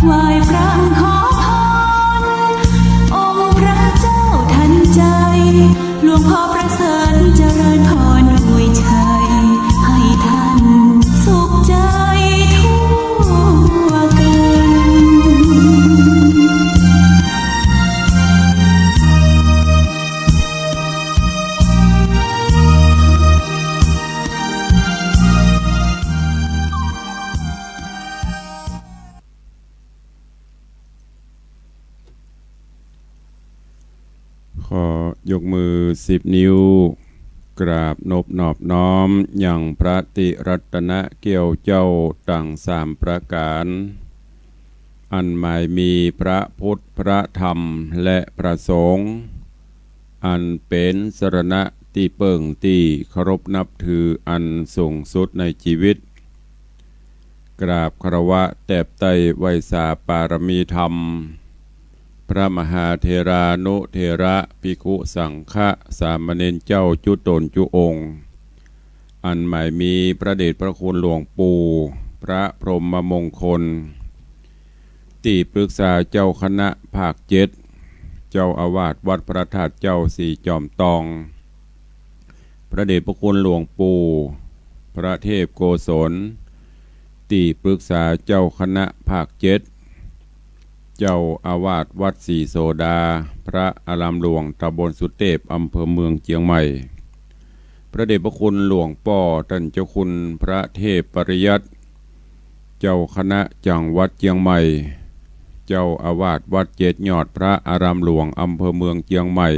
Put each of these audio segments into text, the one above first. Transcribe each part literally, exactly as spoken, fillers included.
ไหว้พระขอพร องค์พระเจ้าทันใจ หลวงพ่อประเสริฐเจริญพรอวยชัย ให้ท่านสุขใจทั่วกัน ขอยกมือสิบนิ้ว กราบนบนอบน้อมยังพระติรัตนะแก้วเจ้าตังสามประก๋าน อันหมายมีพระพุทธ พระธรรม และพระสงฆ์ อันเป๋นสรณะตี้เปิ้งตี้เคารพนับถืออันสูงสุดในจีวิต กราบคารวะแตบไต้ไหว้สาปารมีธรรม พระมหาเถรานุเถระ ภิกขุสังฆะ สามเณรเจ้าจุ๊ต๋นจุ๊องค์ อันหมายมีพระเดชพระคุณหลวงปู่ พระพรหมมงคล ตี้ปรึกษาเจ้าคณะภาคเจ็ด เจ้าอาวาสวัดพระธาตุเจ้าสีจอมตอง พระเดชพระคุณหลวงปู่ พระเทพโกศล ตี้ปรึกษาเจ้าคณะภาคเจ็ด เจ้าอาวาสวัดสีโสดา พระอารามหลวงต๋ำบลสุเตพ อำเภอเมืองเจียงใหม่ พระเดชพระคุณหลวงป้อต้านเจ้าคุณพระเทพปริยัติ เจ้าคณะจังหวัดเจียงใหม่ เจ้าอาวาสวัดเจ็ดยอด พระอารามหลวงอำเภอเมืองเจียงใหม่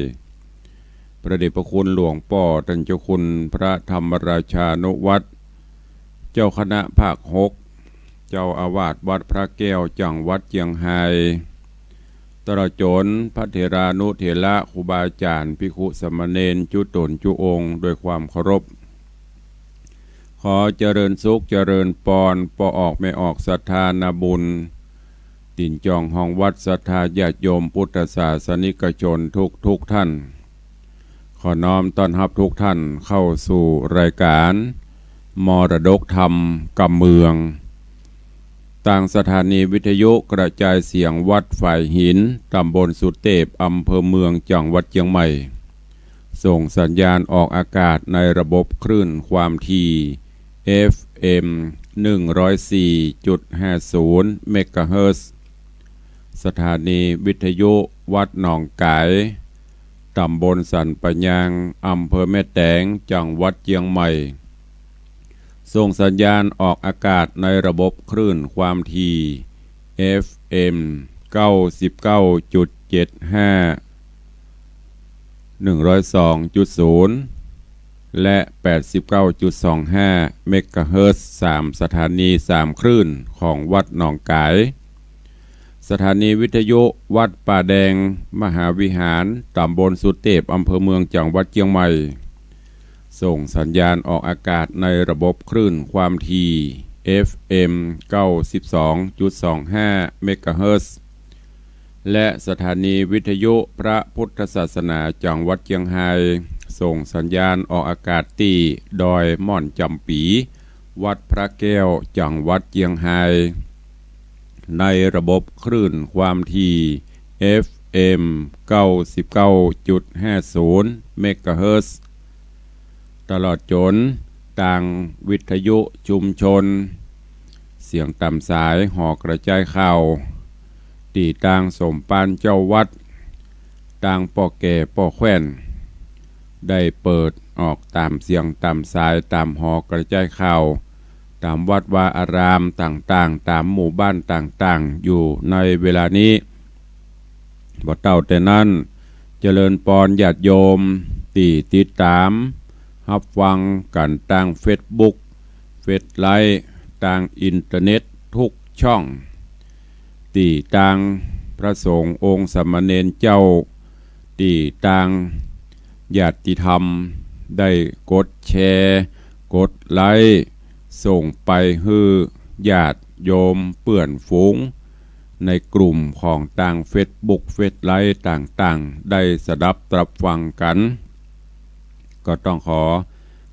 พระเดชพระคุณหลวงป้อต้านเจ้าคุณพระธรรมราชานุวัฒน์ เจ้าคณะภาคหก เจ้าอาวาสวัดพระแก้วจังหวัดเจียงฮาย ตลอดจ๋นพระเถรานุเถระครูบาอาจ๋ารย์ภิกขุสามเณรจุ๊ต๋นจุ๊องค์ด้วยความเคารพ ขอเจริญสุขเจริญปอน ป้อออกแม่ออกศรัทธานาบุญ ตี๋นจองฮองวัดศรัทธาญาติโยมพุทธศาสนิกชนทุกทุกท่าน ขอน้อมต้อนฮับทุกท่านเข้าสู่รายการมรดกธรรมกำเมือง ตางสถานีวิทยุกระจายเสียงวัดฝายหิน ต๋ำบลสุเตพ อำเภอเมือง จังหวัดเจียงใหม่ ส่งสัญญาณออกอากาศในระบบคลื่นความถี่ เอฟเอ็ม หนึ่งร้อยสี่จุดห้าศูนย์ เมกะเฮิรตซ์ สถานีวิทยุวัดหนองก๋าย ต๋ำบลสันป่ายาง อำเภอแม่แตง จังหวัดเจียงใหม่ ส่งสัญญาณออกอากาศในระบบคลื่นความถี่ เอฟเอ็ม เก้าสิบเก้าจุดเจ็ดห้า หนึ่งร้อยสองจุดศูนย์ และ แปดสิบเก้าจุดสองห้า เมกะเฮิรตซ์ สามสถานี สามคลื่นของวัดหนองก๋าย สถานีวิทยุวัดป่าแดงมหาวิหาร ต๋ำบลสุเตพ อำเภอเมือง จังหวัดเจียงใหม่ ส่งสัญญาณออกอากาศในระบบคลื่นความถี่ เอฟเอ็ม เก้าสิบสองจุดสองห้า เมกะเฮิรตซ์ และสถานีวิทยุพระพุทธศาสนาจังหวัดเจียงฮาย ส่งสัญญาณออกอากาศตี้ดอยม่อนจ๋ำปี๋ วัดพระแก้ว จังหวัดเจียงฮาย ในระบบคลื่นความถี่ เอฟเอ็ม เก้าสิบเก้าจุดห้าศูนย์ เมกะเฮิรตซ์ ตลอดจ๋นตางวิทยุชุมชน เสียงต๋ามสายหอกระจายข่าว ตี้ตางสมภารเจ้าวัด ตางป้อแก่ป้อแคว่น ได้เปิดออกต๋ามเสียงต๋ามสายต๋ามหอกระจายข่าว ต๋ามวัดวาอารามต่างๆ ต๋ามหมู่บ้านต่างๆ อยู่ในเวลานี้ บ่เต้าแต่นั้น เจริญปอนญาติโยมตี้ติดต๋ามฮับฟังกั๋นตางเฟซบุ๊ก เฟซไลฟ์ ตางอินเทอร์เน็ตทุกช่อง ตี้ตางพระสงฆ์องค์สามเณรเจ้า ตี้ตางญาติธรรมได้กดแชร์ กดไลค์ ส่งไปหื้อญาติโยมเปื้อนฝูง ในกลุ่มของตางเฟซบุ๊ก เฟซไลฟ์ต่างๆ ได้สดับตรับฟังกั๋น ก็ต้องขอ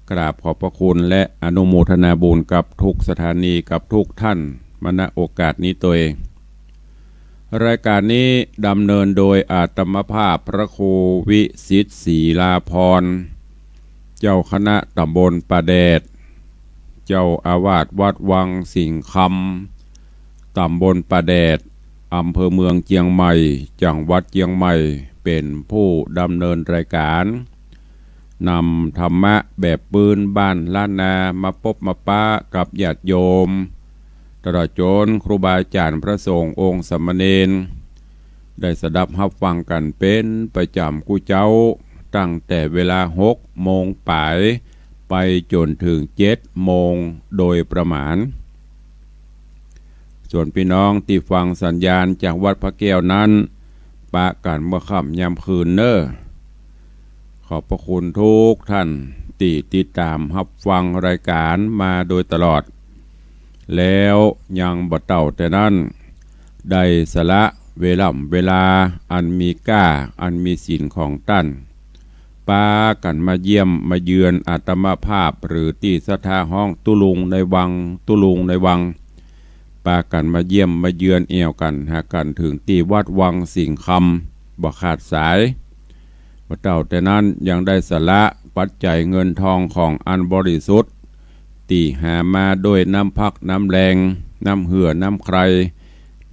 กราบขอบพระคุณและอนุโมทนาบุญกับทุกสถานีกับทุกท่านมา ณ โอกาสนี้ตวย รายการนี้ดำเนินโดยอาตมาภาพพระครูวิสิทธิ์ ศิลาภรณ์ เจ้าคณะตำบลป่าแดด เจ้าอาวาสวัดวังสิงห์คำ ตำบลป่าแดด อำเภอเมืองเจียงใหม่ จังหวัดเจียงใหม่ เป๋นผู้ดำเนินรายการ นำธรรมะแบบปื้นบ้านล้านนามาปบมาปะกับญาติโยม ตลอดจ๋นครูบาอาจ๋ารย์พระสงฆ์องค์สามเณร ได้สดับฮับฟังกั๋นเป๋นประจ๋ำกู้เจ๊า ตั้งแต่เวลาหกโมงป๋าย ไปจ๋นเถิงเจ็ดโมงโดยประมาณ ส่วนปี้น้องตี้ฟังสัญญาณจากวัดพระแก้วนั้น ปะกั๋นเมื่อค่ำยามคืนเน่อ ขอบพระคุณกู้ต้านตี้ติดต๋ามฮับฟังรายการมาโดยตลอด แล้วยังบ่เต้าแต่นั้น ได้สละเวล่ำเวลาอันมีก้าอันมีสินของต้าน ปากั๋นมาเยี่ยมมาเยือนอาตมาภาพ หรือตี้ศรัทธาฮ้องตุ๊ลุงในวัง ตุ๊ลุงในวัง ปากั๋นมาเยี่ยมมาเยือนแอ่วกั๋นหากั๋นเถิงตี้วัดวังสิงห์คำ บ่ขาดสาย บ่เต้าแต่นั้นยังได้สละปัจจัยเงินทองของอันบริสุทธิ์ ตี้หามาโดยน้ำพักน้ำแฮง น้ำเหื่อน้ำใคร่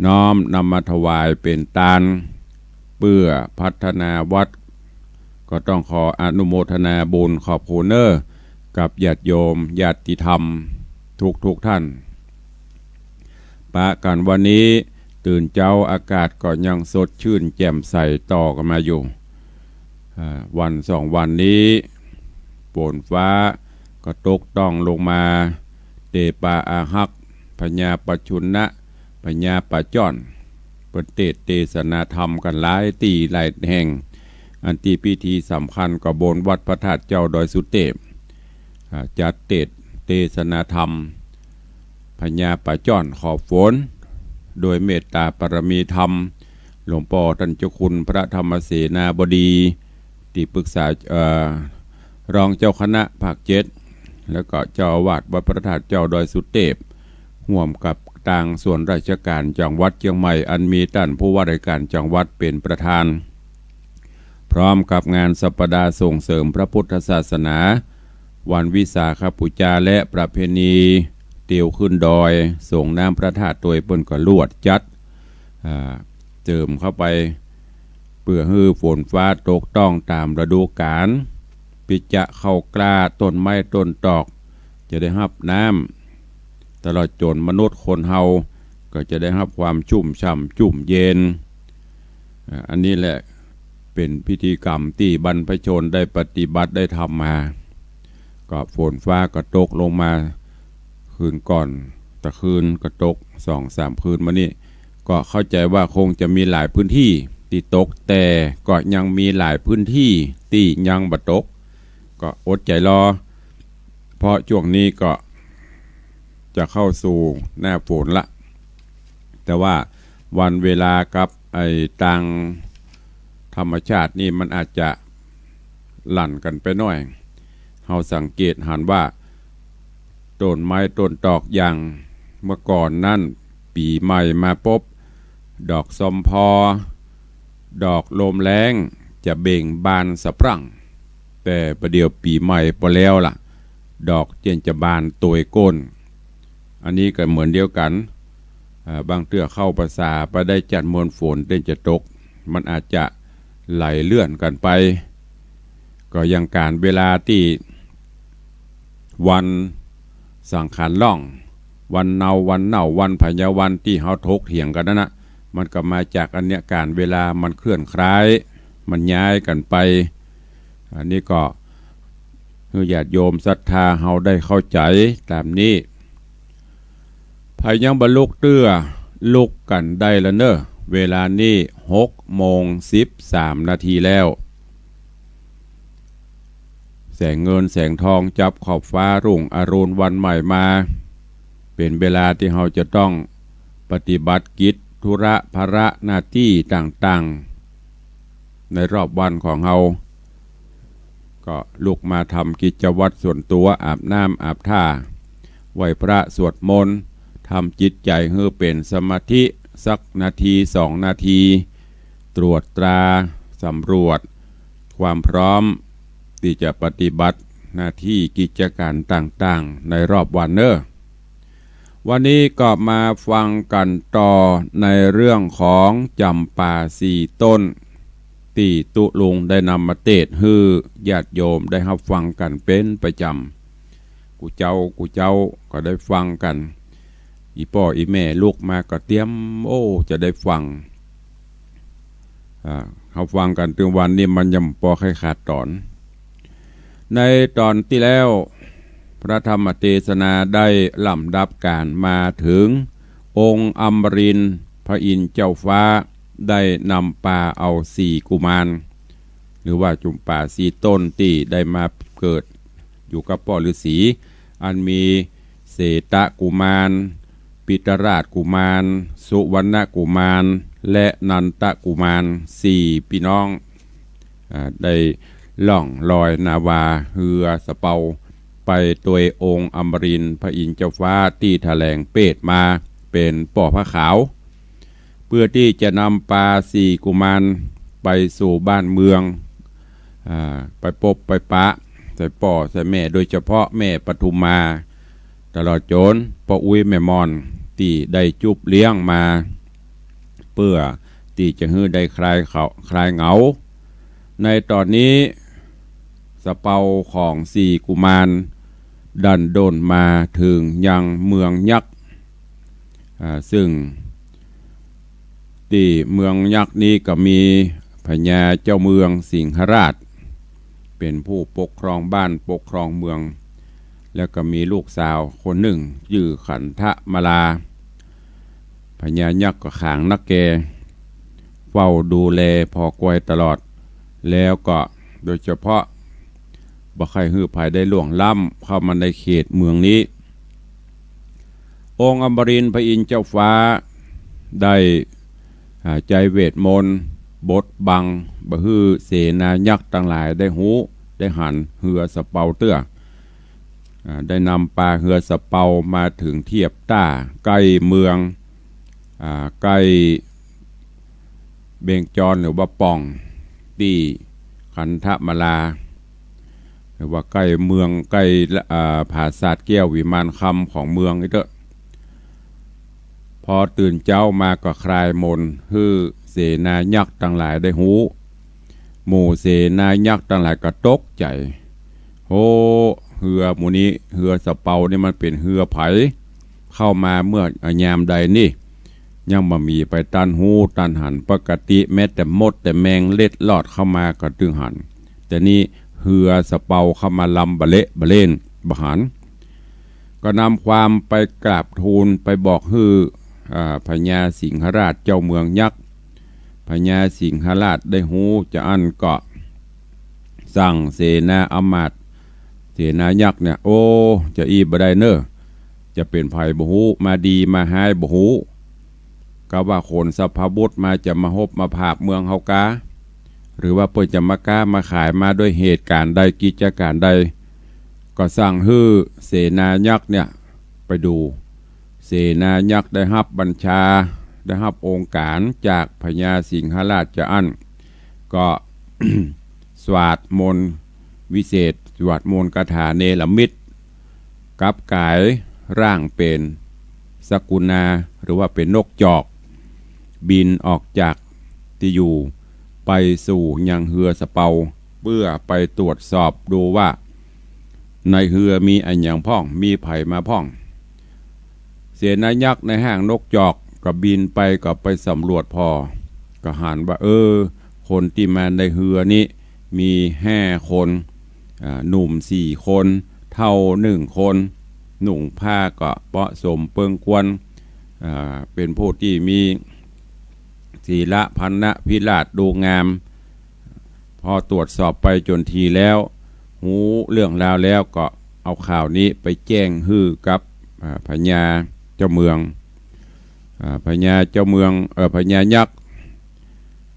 น้อมนำมาถวายเป๋นตาน เปื้อพัฒนาวัด ก็ต้องขออนุโมทนาบุญขอบคุณเน่อ กับญาติโยมญาติธรรมกู้ๆ ต้าน ปะกั๋นวันนี้ตื่นเจ๊าอากาศก็ยังสดชื่นแจ่มใสต่อกั๋นมาอยู่ อ่า วันสองวันนี้ ฝนฟ้าก็ตกต้องลงมา เตปาอาฮัก พญาปะชุณนะ พญาปะจ้อน เปิ้นเตสน์เตสนาธรรมกั๋นหลายตี้หลายแห่ง อันตี้พิธีสำคัญก็บนวัดพระธาตุเจ้าดอยสุเตพ อ่า จัดเตสน์เตสนาธรรม พญาปะจ้อนขอฝน โดยเมตตาปารมีธรรม หลวงป้อต้านเจ้าคุณพระธรรมเสนาบดี ตี้ปรึกษา เอ่อ รองเจ้าคณะภาคเจ็ด แล้วก็เจ้าอาวาสวัดพระธาตุเจ้าดอยสุเตพ ฮ่วมกับตางส่วนราชก๋านจังหวัดเจียงใหม่ อันมีต้านผู้ว่ารายก๋านจังหวัดเป๋นประธาน พร้อมกับงานสัปดาห์ส่งเสริมพระพุทธศาสนา วันวิสาขบูชาและประเพณีเตียวขึ้นดอย ส่งน้ำพระธาตุตวย เปิ้นก็ลวดจัด อ่า เจิมเข้าไป เปื้อหื้อฝนฟ้าตกต้องต๋ามฤดูก๋าล ปิจะเข้ากล้า ต้นไม้ต้นตอก จะได้ฮับน้ำ ตลอดจ๋นมนุษย์คนเฮาก็จะได้ฮับความชุ่มฉ่ำชุ่มเย็น อ่า อันนี้แหละเป๋นพิธีกรรมตี้บรรพชนได้ปฏิบัติได้ทำมา ก็ฝนฟ้าก็ตกลงมา คืนก่อนตะคืนก็ตกสองสามคืนมานี่ ก็เข้าใจ๋ว่าคงจะมีหลายพื้นตี้ตี้ตก แต่ก็ยังมีหลายพื้นตี้ตี้ยังบ่ตก ก็อดใจ๋รอ เพราะจ้วงนี้ก็จะเข้าสู่หน้าฝนละ แต่ว่าวันเวลากับไอ้ตางธรรมชาตินี่มันอาจจะหลั่นกั๋นไปหน้อย เฮาสังเกตหันว่า ต้นไม้ต้นตอกอย่างเมื่อก่อนนั้น ปี๋ใหม่มาปุ๊บ ดอกซอมพอ ดอกโลมแล้งจะเบ่งบานสะพรั่ง แต่ประเดี๋ยวปี๋ใหม่ปอแล้วละ ดอกเจ้นจะบานตวยก้น อันนี้ก็เหมือนเดียวกั๋น อ่า บางเตื้อเข้าพรรษาไปได้จัดมวลฝนเจ้นจะตก มันอาจจะไหลเลื่อนกั๋นไป ก็อย่างก๋านเวลาตี้วันสังขารล่อง วันเนาวันเน่า วันไผยวันตี้เฮาถกเถียงกั๋นนั้นนะ มันก็มาจากอันเนี้ย ก๋านเวลามันเคลื่อนคล้าย มันย้ายกั๋นไป อันนี้ก็หื้อญาติโยมศรัทธาเฮาได้เข้าใจ๋ต๋ามนี้ ใผยังบ่ลุกเตื้อ ลุกกั๋นได้ละเน่อ เวลานี้หกโมงสิบสามนาทีแล้ว แสงเงินแสงทองจับขอบฟ้ารุ่งอรุณวันใหม่มา เป๋นเวลาตี้เฮาจะต้องปฏิบัติกิจธุระภาระหน้าตี้ต่างๆ ในรอบวันของเฮา ก็ลุกมาทำกิจวัตรส่วนตั๋ว อาบน้ำอาบท่า ไหว้พระสวดมนต์ ทำจิตใจ๋หื้อเป๋นสมาธิ สักนาทีสองนาที ตรวจตราสำรวจความพร้อมตี้จะปฏิบัติหน้าตี้กิจก๋านต่างๆ ในรอบวันเน่อ วันนี้ก็มาฟังกั๋นต่อในเรื่องของจ๋ำปาสี่ต้น ตี้ตุ๊ลุงได้นำมาเตสน์หื้อญาติโยมได้ฮับฟังกั๋นเป๋นประจ๋ำ กู้เจ๊ากู้เจ๊าก็ได้ฟังกั๋น อี่ป้ออี่แม่ลุกมาก็เตรียม โอ้ จะได้ฟัง อ่า ฮับฟังกั๋นตึงวันนี้มันยังปอใค่ขาดต๋อน ในต๋อนตี้แล้ว พระธรรมเตสนาได้ลำดับก๋านมาเถิง องค์อมรินทร์พระอินทร์เจ้าฟ้าได้นำปาเอาสี่กุมาร หรือว่าจ๋ำปาสี่ต้นตี้ได้มาเกิดอยู่กับป้อฤๅษี อันมีเสตกุมาร ปิตราชกุมาร สุวรรณกุมาร และนันทกุมาร สี่ปี้น้อง อ่า ได้ล่องลอยนาวาเฮือสะเปาไปตวยองค์อมรินทร์พระอินทร์เจ้าฟ้าตี้ถแหลงเปตมาเป๋นป้อผ้าขาว เปื้อตี้จะนำปาสี่กุมารไปสู่บ้านเมือง อ่า ไปปบไปปะใส่ป้อใส่แม่ โดยเฉพาะแม่ปทุมมา ตลอดจ๋นป้ออุ๊ยแม่มอนตี้ได้จุ๊บเลี้ยงมา เปื้อตี้จะหื้อได้คลายเขา คลายเหงา ในต๋อนนี้สะเปาของสี่กุมารดันด้นมาเถิงยังเมืองยักษ์ อ่า ซึ่งตี้เมืองยักษ์นี้ก็มีพญาเจ้าเมืองสิงหราช เป๋นผู้ปกครองบ้านปกครองเมือง แล้วก็มีลูกสาวคนนึ่งจื้อขันธมาลา พญายักษ์ก็ขลังนักแก เฝ้าดูแลผ่อกวยตลอด แล้วก็โดยเฉพาะบ่ใค่หื้อใผได้ล่วงล้ำเข้ามาในเขตเมืองนี้ องค์อมรินทร์พระอินทร์เจ้าฟ้าได้ อ่า ใจ๊เวทมนต์บดบังบ่หื้อเสนายักษ์ตังหลายได้ฮู้ได้หันเฮือสะเปาเตื้อ อ่า ได้นำปาเฮือสะเปามาเถิงเทียบต้าใก้เมือง อ่า ใก้เบงจรหรือว่าป่องตี้ขันธมาลา หรือว่าใก้เมืองใก้ อ่า ผาสาทแก้ววิมานคำของเมืองนี้เต๊อะ พอตื่นเจ๊ามาก็คลายมนต์หื้อเสนายักษ์ตังหลายได้ฮู้ หมู่เสนายักษ์ตังหลายก็ตกใจ๋ โห เฮือหมู่นี้ เฮือสะเปานี่มันเป๋นเฮือใผ เข้ามาเมื่อยามใดนี่ ยังบ่มีใผตันฮู้ตันหัน ปกติแม้แต่มดแต่แมงเล็ดลอดเข้ามาก็ตึงหัน แต่นี่เฮือสะเปาเข้ามาลำบะเละบะเล่นบ่หัน ก็นำความไปกราบทูลไปบอกหื้อ อ่า พญาสิงหราชเจ้าเมืองยักษ์ พญาสิงหราชได้ฮู้จาอั้นก็สั่งเสนาอำมาตย์ เสนายักษ์เนี่ย โอ้ จะอี้บ่ได้เน่อ จะเป๋นใผบ่ฮู้ มาดีมาฮ้ายบ่ฮู้ กาว่าขนสรรพาวุธมาจะมาฮบมาผาบเมืองเฮากา หรือว่าเปิ้นจะมาก๊ามาขายมาด้วยเหตุก๋ารณ์ใดกิจก๋ารณ์ใด ก็สั่งหื้อเสนายักษ์เนี่ยไปดู เสนายักษ์ได้ฮับบัญชา ได้ฮับองค์ก๋านจากพญาสิงหราชจาอั้น ก็ สวดมนต์วิเศษ สวดมนต์คาถาเนรมิต กลับก๋ายร่างเป๋นสกุณา หรือว่าเป๋นนกจอก บินออกจากตี้อยู่ไปสู่ยังเฮือสะเปา เปื้อไปตรวจสอบดูว่า ในเฮือมีอะหยังพ่อง มีใผมาพ่อง เสนายักษ์ในฮ่างนกจอกก็บินไปก็ไปสำรวจผ่อ ก็หันว่า เออ คนตี้มาในเฮือนี้มีห้าคน อ่า หนุ่มสี่คน เฒ่าหนึ่งคน นุ่งผ้าก็เหมาะสมเปิงควร อ่า เป๋นผู้ตี้มีศีละพรรณะพิราชดูงาม พอตรวจสอบไปจ๋นทีแล้ว ฮู้เรื่องราวแล้วก็เอาข่าวนี้ไปแจ้งหื้อกับ อ่า พญาเจ้าเมือง อ่า พญาเจ้าเมือง เอ่อ พญายักษ์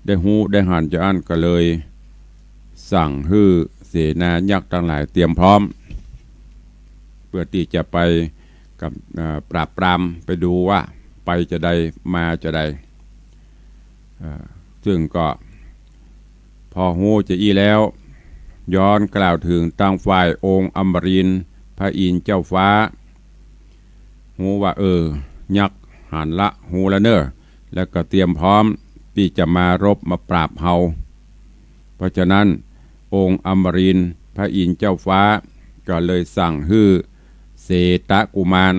ได้ฮู้ได้หันจาอั้นก็เลยสั่งหื้อเสนายักษ์ตังหลายเตรียมพร้อม เปื้อตี้จะไปกับ อ่า ปราบปรามไปดูว่าใผ ไปจาใดมาจาใด เอ่อ ซึ่งก็ พอฮู้จาอี้แล้ว ย้อนกล่าวเถิงตางฝ่ายองค์อมรินทร์พระอินทร์เจ้าฟ้า ฮู้ว่า เออ ยักษ์หันละฮู้แล้วเน่อ แล้วก็เตรียมพร้อมตี้จะมารบมาปราบเฮา เพราะฉะนั้น องค์อมรินทร์พระอินทร์เจ้าฟ้าก็เลยสั่งหื้อเสตกุมาร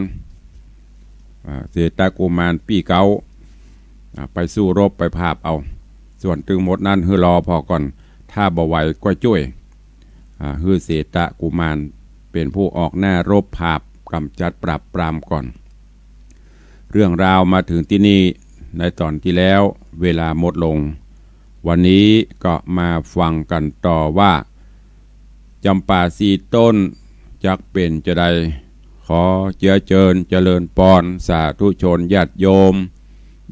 อ่า เสตกุมารปี้เก๊า อ่า ไปสู้รบไปผาบเอา ส่วนตึงหมดนั้นหื้อรอผ่อก่อน ถ้าบ่ไหวก็จ้วย อ่า หื้อเสตกุมารเป๋นผู้ออกหน้ารบผาบก๋ำจัดปราบปรามก่อน เรื่องราวมาเถิงตี้นี่ในต๋อนตี้แล้ว เวลาหมดลง วันนี้ก็มาฟังกั๋นต่อว่า จ๋ำปาสี่ต้นจักเป๋นจาใด ขอเจื้อเจิญเจริญปอนสาธุชนญาติโยม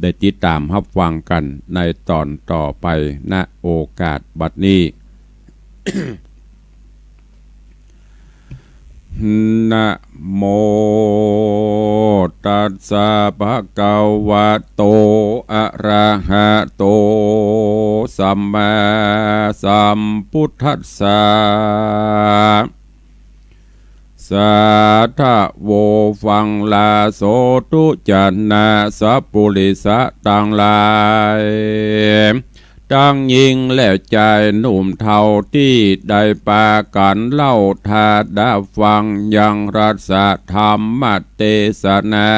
ได้ติดต๋ามฮับฟังกั๋นในต๋อนต่อไป ณ โอกาสบัดนี้ นะโมตัสสะภะคะวะโต อะระหะโต สัมมาสัมพุทธัสสะ สาธะโว ฟังลาโสตุ จะนะสัปปุริสะตังหลาย ตังญิงและจายหนุ่มเฒ่าตี้ได้ปากั๋นเล่าถ้าดาฟังยังรัสธรรมเตสนา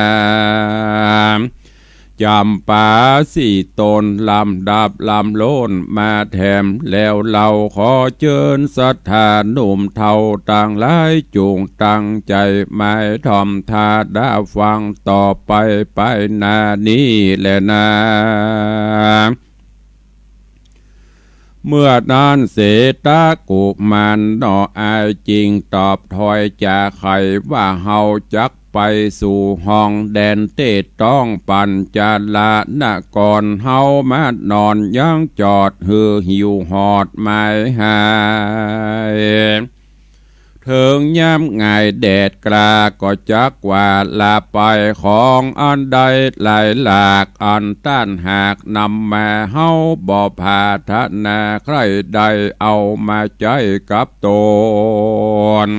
จ๋ำปาสี่ต้นลำดับลำโล้นมาแถม แล้วเฮาขอเจิญศรัทธาหนุ่มเฒ่าตังหลายจุ่งตั้งใจ๋หมายถ่อมถ้าดาฟังต่อไป ไปหน้านี้แลนา เมื่อนั้นเสตกุมารหน่ออายจึงตอบถ้อยจ๋าไขว่า เฮาจักไปสู่ห้องแดนเตศต้องปัญจาละนคร เฮามานอนยังจอดหื้อหิวหอดหมายหาย เถิงยามหงายแดดกล้าก็จักว่าลาไป ของอันใดหลายหลากอันต้านหากนำมา เฮาบ่ปรารถนาใคร่ได้เอามาใจ๊กับต๋น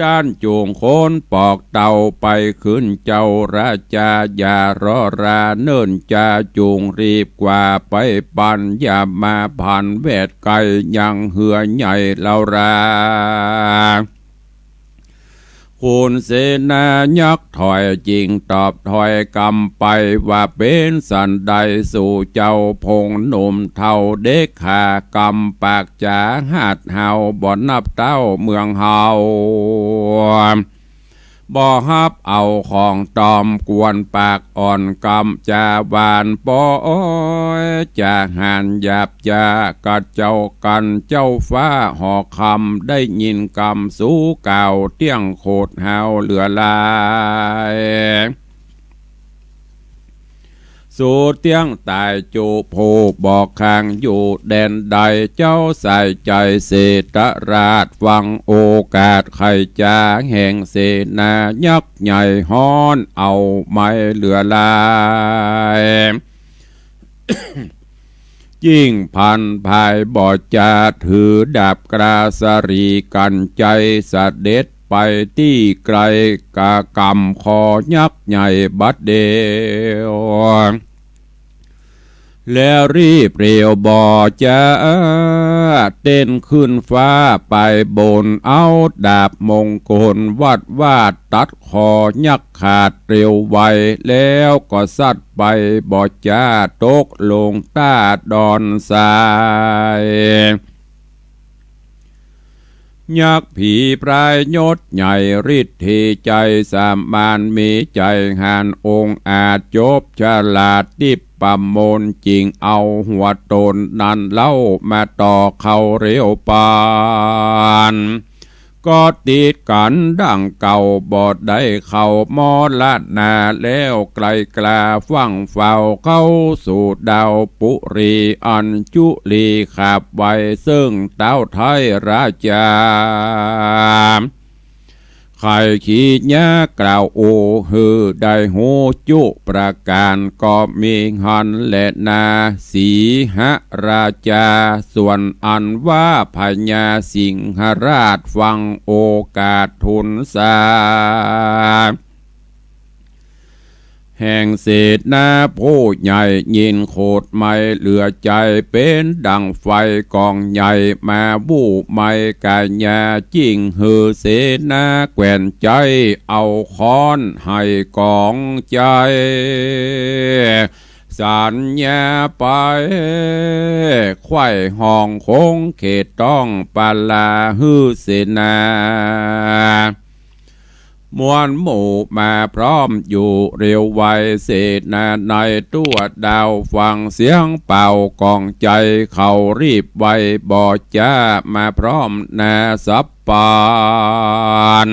ต้านจุ่งคนปอกเต้าไปคืนเจ้าราจา อย่ารอราเนิ่นจา จุ่งรีบกว่าไปปัญ อย่ามาผันแวดไก๋ยังเฮือใหญ่เลารา ขุนเสนายักษ์ถอยจึงตอบถ้อยกำไปว่า เป๋นสันใดสู่เจ้าพงหนุ่มเฒ่า เด็กขากำปากจ๋าหาดเฮาบ่นับเต้าเมืองเฮา บ่ฮับเอาของตอมกวนปากอ่อนกำจาหวานปอย จะหันหยาบจ๋ากัดเจ้ากั๋น เจ้าฟ้าหอคำได้ยินกำสูกล่าวเตี้ยงโขดหาวเหลือหลาย สูเตี้ยงต๋ายจุผู้บ่ข้างอยู่แดนใด เจ้าสายใจ๋เสตราชฟังโอกาสไขจ๋าแห่งเสนายักษ์ใหญ่ฮ้อนเอาไม้เหลือหลาย ยิ่งพันภายบ่จ๋าถือดาบกล้าสะหรี่กั๋นใจ๋เสด็จไปตี้ไก๋ กะกำคอยักษ์ใหญ่บัดเดียว แล้วรีบเร็วบ่จ๋าเต้นขึ้นฟ้าไปบน เอาดาบมงคลวัดวาดตัดคอยักษ์ขาดเร็วไว แล้วก็สัดไปบ่จ๋าตกลงต้าดอนทราย ยักษ์ผีพรายยศใหญ่ฤทธีใจ๋สามานมีใจ๋หาญองอาจจบฉลาดติบประมวล จึงเอาหัวต๋นนั้นเล่ามาต่อเขาเร็วปาน ก็ติดกั๋นดั่งเก่าบ่ได้เข้ามรณา แล้วไกลกล้าฟั่งเฝ้าเข้าสู่ดาวปุรี อัญจุลีขับไวเซิ่งเต้าไทยราชา ใค่ขีญากล่าวโอ หื้อได้ฮู้จุประก๋าน ก็มีหั้นแลนา สีหราจา ส่วนอันว่าพญาสิงหราช ฟังโอกาสทูลสา แห่งเสนาผู้ใหญ่ ยินโขดไหม้เหลือใจ๋ เป๋นดั่งไฟก๋องใหญ่ มาบู่ไหม้ก๋ายา จิ่งหื้อเสนาแคว่นใจ๊ เอาค้อนไหก๋องใจ๋ สัญญาไป ไขว่ห้องคงเขตต้องปาลา หื้อเสนา มวลหมู่มาพร้อมอยู่เร็วไว เสนาในทั่วดาวฟังเสียงเป่าก๋องใจ๋ เขารีบไวบ่จ๊ามาพร้อมนาสัพพัญ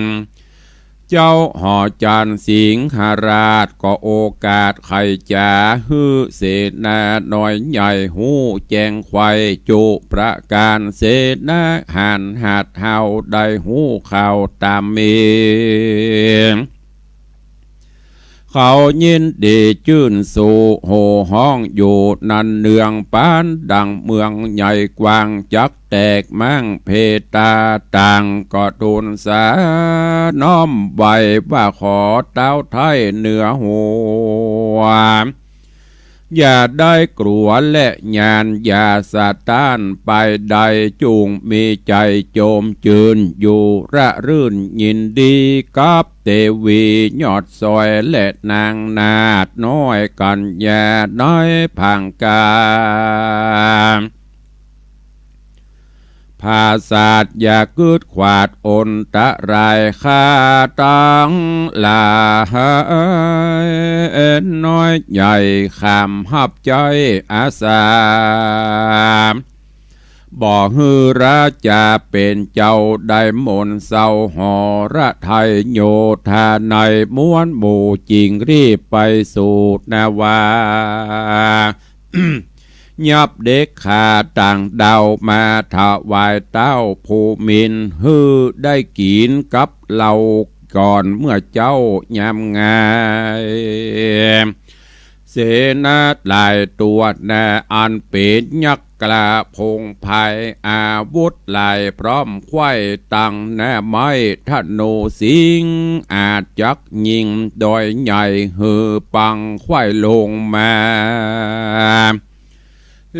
เจ้าหอจันทร์สิงหราชก็โอกาสไขจ๋า หื้อเสนาน้อยใหญ่ฮู้แจ้งไขว่จุประก๋าน เสนาหารหาดเฮาได้ฮู้ข่าวต๋ามมี เขายินดีจื้นสู้ โห่ฮ้องอยู่นันเนือง ปานดั่งเมืองใหญ่กว้าง จักแตกม้างเพตาต่าง ก็ทูลสาน้อมไหว้ว่า ขอเต๊าไท้เหนือหัว อย่าได้กลัวและหยาด อย่าสะต้านไปใด จุ่งมีใจ๋โจมจื้น อยู่ระรื่นยินดีกับเตวียอดสอย และนางนาฏน้อยกัญญาในผางกา ผาสาทอย่ากึ๊ดขวาดอันตรายข้าตังหลาย น้อยใหญ่ขามฮับใจ๊อาสา บ่หื้อราจาเป๋นเจ้าได้มนต์เศร้า หรไทยโยธาในมวลหมู่ จิ่งรีบไปสู่นาวา ยับเด็กขาต่างดาวมาถวายเต๊าภูมินทร์ หื้อได้กิ๋นกับเหล้าก่อนเมื่อเจ๊ายามงาย เสนาหลายตั๋วนาอันเป๋นยักษ์กล้าผงไพร อาวุธหลายพร้อมไขว่ตังหน้าไม้ธนูสิงห์ อาจจักยิงดอยใหญ่หื้อปังไขว่ลงมา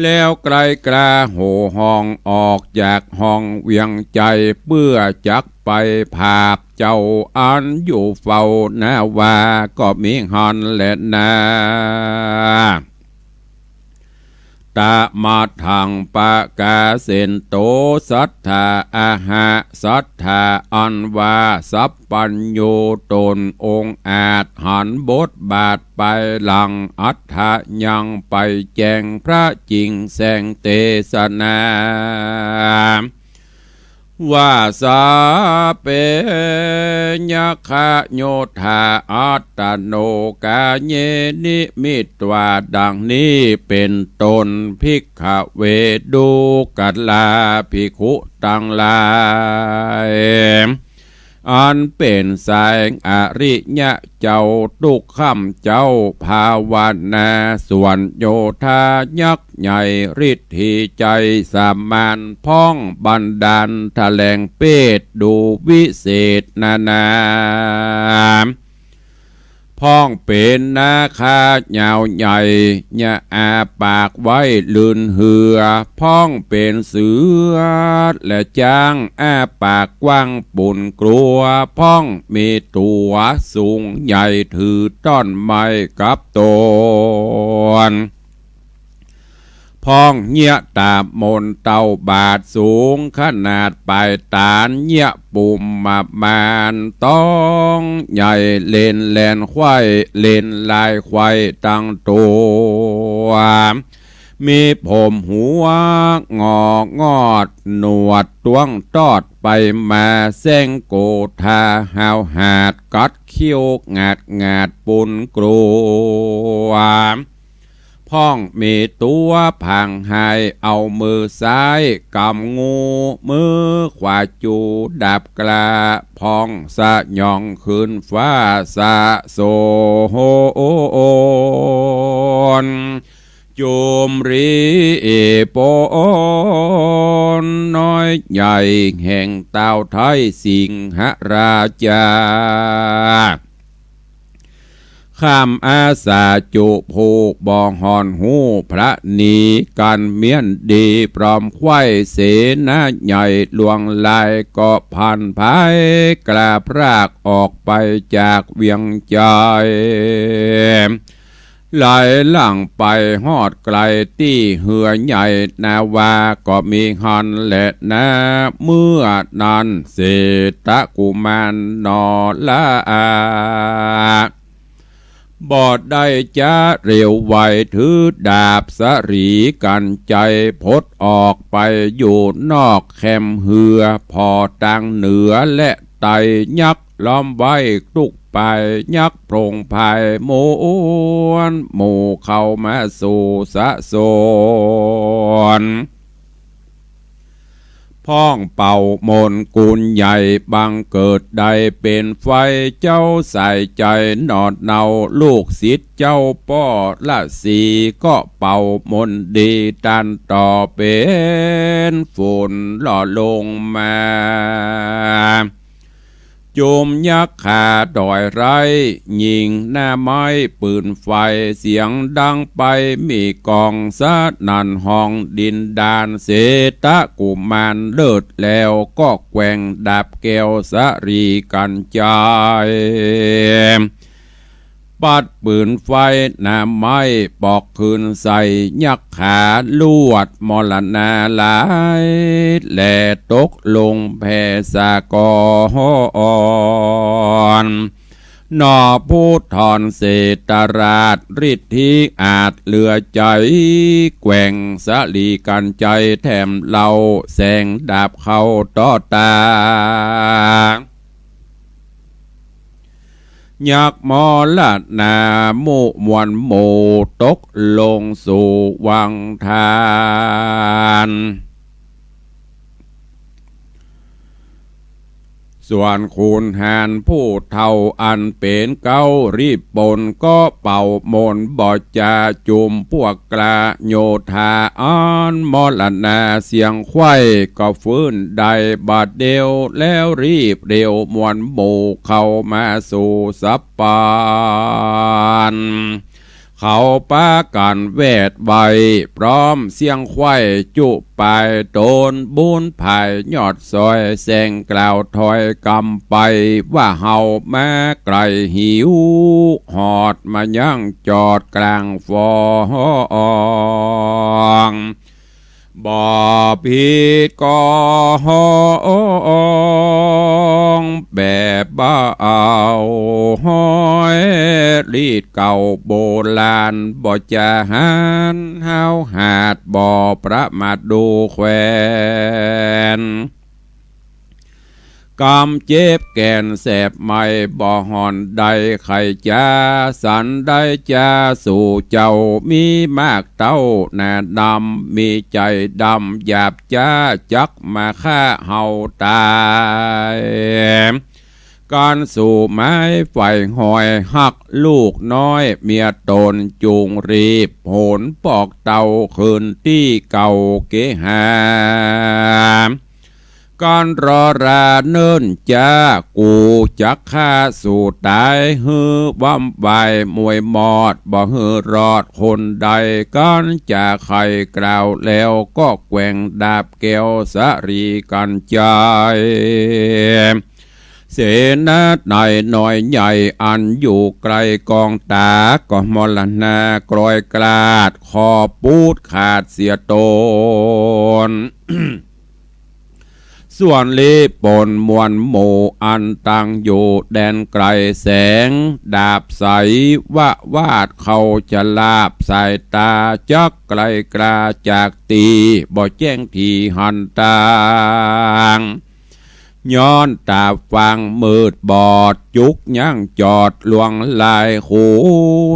แล้วไกลกล้าโห่ฮ้องออกจากห้องเวียงใจ๋ เปื้อจักไปผาบเจ้าอันอยู่เฝ้านาวา ก็มีหั้นแลนา ตะมะทังปะกาเสนโต สัตถาอะหะ สัตถาอันว่าสัพพัญญูต๋นองอาจ หันบทบาทไปหลัง อัฏฐะยังไปแจ้งพระจิ่งแสงเตสนา ว่า สัพเพ ยักขโยธา อัตตโน กาเย นิมิตวา ดังนี้เป๋นต้น ภิกขเว ดูกราภิกขุตังหลาย อันเป๋นสายอริยะเจ้า ตุ๊กค่ำเจ๊าภาวนา ส่วนโยธายักษ์ใหญ่ ฤทธิใจ๋สามาน พ่องบันดาลแถลงเปต ดูวิเศษนานา พ่องเป๋นนาคายาวใหญ่ ยะอาปากไว้ลื่นเหือ พ่องเป๋นเสือและจ๊าง อาปากกว้างปูนกลัว พ่องมีตั๋วสูงใหญ่ ถือต้อนไม้กับตน พ่องเยียะต๋ามมนเต้าบาทสูงขนาดป๋ายต๋าน เยียะปุมมะมานต้องใหญ่ เล่นแล่นไขว่เล่นลายไขว่ตังตั๋ว มีผมหัวงอกงอด หนวดต้วงตอดไปมา แสงโกธาห้าวหาด กัดเขี้ยวงาดงาดปูนกลัว พ พ่องมีตั๋วผางหาย เอามือซ้ายก๋ำงู มือขวาจูดาบกล้า พ่องสยองขึ้นฟ้าสะโสน จุมรีปนน้อยใหญ่ แห่งต้าวไทยสิงหราชา ข้ามอาสาจุผู้บ่ห่อนฮู้พระนี กันเมี้ยนดีปลอมไขว้ เสนาใหญ่ลวงลายก็พลันพาย กล้าพรากออกไปจากเวียงจันทน์ ไหลหลังไปฮอดไกลตี้เฮือใหญ่ นาวาก็มีหั้นแหละนา เมื่อนั้นเศรษฐกุมารนอละอา บ่ได้จ๊าเร็วไว ถือดาบสะหรีกัญไชย พดออกไปอยู่นอกแคมเฮือ ผ่อตางเหนือและใต้ ยักษ์ล้อมไว้ทุกป่าย ยักษ์โผงผายมวลหมู่เข้ามาสู่สะโสน พ่องเป่ามนต์กุลใหญ่ บังเกิดได้เป๋นไฟ เจ้าสายใจ๋หนอดเนา ลูกศิษย์เจ้าป้อละสี ก็เป่ามนต์ดี ต้านต่อเป๋นฝนหล่อลงมา จุมยักขาดอยไร้ ยิงหน้าไม้ปืนไฟ เสียงดังไปมีก้อง สนั่นห้องดินดาน เศรษฐกุมารเลิศแล้ว ก็แกว่งดาบแก้วสะหรีกัญไชย ปัดปืนไฟหน้าไม้ ปอกคืนใส่ยักขา ลวดมรณาหลาย แหล่ตกลงแผ่สะกอน หนอผู้ทอนเศรษฐราช ฤทธิอาจเหลือใจ๋ แกว่งสะหรีกัญไชยแถมเล่า แสงดาบเข้าต่อตา ยักษ์มรณามุมวลหมู่ ตกลงสู่วังทาน ส่วนขุนหารผู้เฒ่าอันเป๋นเก๊ารีบปน ก็เป่ามนต์บ่จา จุมพวกกล้าโยธา อันมรณาเสี้ยงไขว้ ก็ฟื้นได้บัดเดียว แล้วรีบเร็วมวลหมู่เข้ามาสู่สะปาน เขาปากั๋นแวดไว้ พร้อมเสี้ยงไขว้จุป่าย ตนบุญผายยอดซอย แสงกล่าวถ้อยกำไป ว่าเฮามาไก๋หิว ฮอดมายังจอดกลางฟอง บ่ผิดกอง แบบบ่เอาฮ้อย รีดเก่าโบราณ บ่จาหันห้าวหาด บ่ประมาทดูแควน กำเจ็บแก่นแสบไหม้ บ่ห่อนได้ไขจ๋า สันได้จ๋าสู่เจ้า มีมากเต้าหน้าดำ มีใจ๋ดำหยาบจ๊า จักมาฆ่าเฮาต๋าย กั๋นสู่ไม้ไฟห้อย ฮักลูกน้อยเมียต๋น จุ่งรีบโหนปอกเต้าคืนตี้เก่าเกหา กั๋นรอราเนิ่นจ๊า กูจักฆ่าสู่ต๋าย หื้อวำวายมวยมอด บ่หื้อรอดคนใด กั๋นจะใค่กล่าวแล้ว ก็แกว่งดาบแก้วสะหรีกัญไชย เสนาใดน้อยใหญ่ อันอยู่ไกลกองต๋า ก็มรณากรอยกราด คอปูดขาดเสียตน ส่วนลีปนมวลหมู่ อันตั้งอยู่แดนไกล แสงดาบใสวะวาด เขาจะลาบสายต๋า จักไกลกล้าจากตี้ บ่แจ้งที่หันตาง ย้อนต๋าฟังมืดบอด จุกยั้งจอดลวงลาย ขุ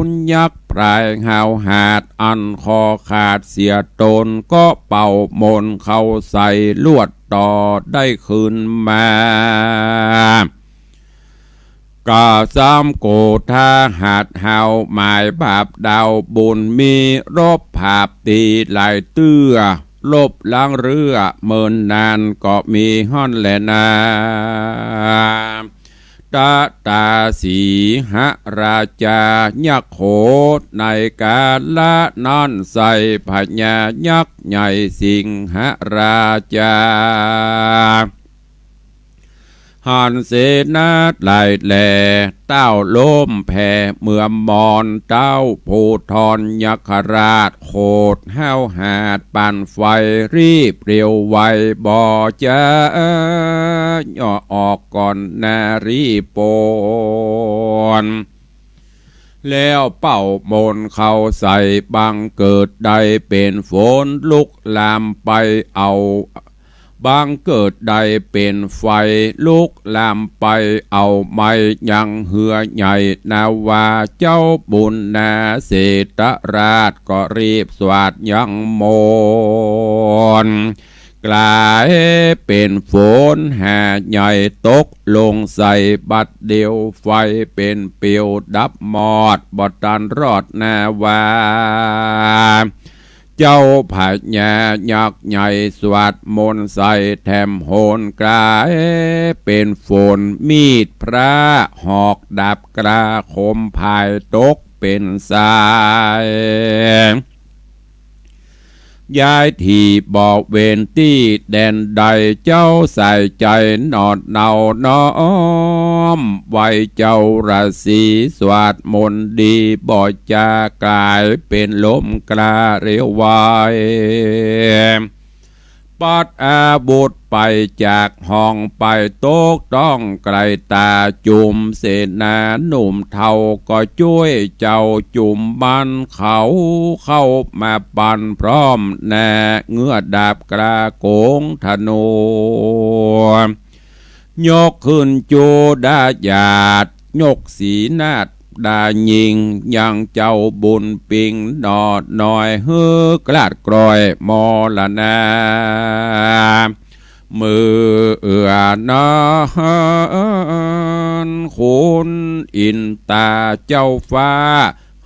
นยักษ์พรายห้าวหาญ อันคอขาดเสียตน ก็เป่ามนต์เข้าใส่ ลวดต่อได้คืนมา กาสามโกธาหัดเฮา หมายบาปดาวบุญมี รบผาบตีหลายเตื้อ ลบล้างเรื่อเมินนาน ก็มีฮ้อนแลนา ตะตาสีหราชายักษ์โข ในกาละนั้นใส่พญายักษ์ใหญ่สิงหราชา หันเสนาหลายแหล่ เต้าล้มแผ่เมือมอน เต้าภูธรยักขราช โขดห้าวหาญปานไฟ รีบเร็วไวบ่จ๋า ย่อออกก่อนนารีปน แล้วเป่ามนต์เข้าใส่ บังเกิดได้เป๋นฝนลุกลามไปเอา บังเกิดได้เป๋นไฟลุกลามไปเอาไหม้ ยังเฮือใหญ่นาวาเจ้าบุญนา เสตราชก็รีบสวาดยังมนต์ กลายเป๋นฝนหาใหญ่ตกลงใส่บัดเดียว ไฟเป๋นเปียวดับมอด บ่ตันรอดนาวา เจ้าพญายักษ์ใหญ่สวาดมนต์ใส่แถมโหน กลายเป๋นฝนมีดพระหอกดาบกล้าคมผายตกเป๋นทราย ย้ายที่บ่เวนตี้แดนใด เจ้าใส่ใจ๋หนอเนาน้อมไหว้เจ้าราศี สวาดมนต์ดีบ่จ๋า กลายเป๋นลมกล้าเร็วไว ปัดอาวุธไปจากห้องไป ตกต้องไกลต๋า จุมเสนาหนุ่มเฒ่าก็จ้วยเจ้าจุมมัน เขาเข้ามาปันพร้อมนา เงื้อดาบกล้าโก๋งธนู ยกขึ้นจูดาหยาด ยกสีนาดดายิง ยังเจ้าบุญปิงหนอน้อย หื้อกลาดกรอยมรณา เมื่อเอื้อนั้น ขุนอินตาเจ้าฟ้า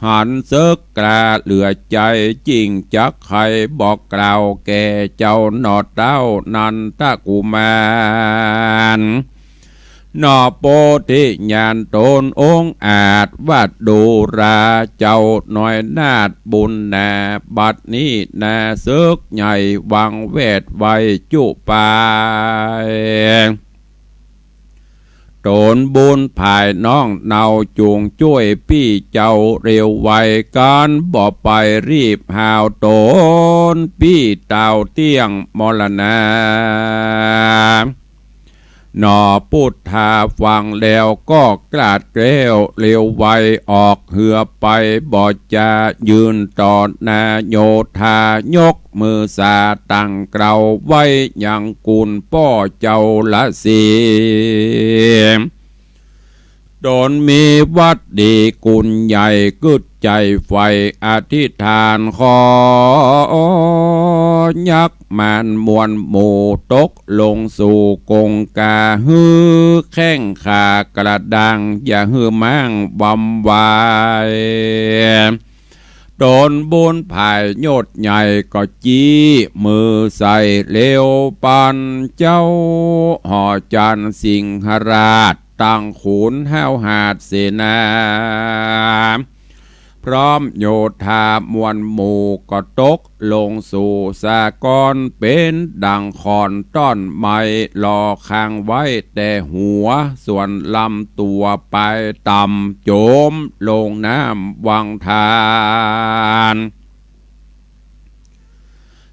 หันเสิกกล้าเหลือใจ๋ จิ่งจักใค่บอกกล่าวแก่เจ้าหนอเต้านันทกุมาร หนอโปธิญาณต๋นองอาจ ว่าดูราเจ้าน้อยนาดบุญนา บัดนี้นาเสิกใหญ่วังแวดไว้จุไป ต๋นบุญผายน้องเนาจุ่งจ้วยปี้เจ้าเร็วไว กันบ่ไปรีบหาวต๋นปี้เต้าเตี้ยงมรณา หนอปุทธาฟังแล้วก็กลาดแกล้วเร็วไว ออกเฮือไปบ่จ๋า ยืนต่อหน้าโยธายกมือสาตั้งเกล้าไว้ยังกุณป้อเจ้าราศี ต๋นมีวัตรดีกุณใหญ่กึ๊ดใจ๋ใฝ่อธิษฐานขอ ยักษ์มารมวลหมู่ตกลงสู่กงกา หื้อแข้งขากระด้าง อย่าหื้อม้างวำวาย ต๋นบุญผายยศใหญ่ก็จี้มือใส่เร็วปันเจ้า หอจันทร์สิงหราช ตังขุนห้าวหาญเสนา พร้อมโยธามวลหมู่ก็ตกลงสู่สากร เป๋นดังขอนต้อนไม้ หล่อคางไว้แต่หัว ส่วนลำตั๋วปายต่ำ จ๋มลงน้ำวังทาน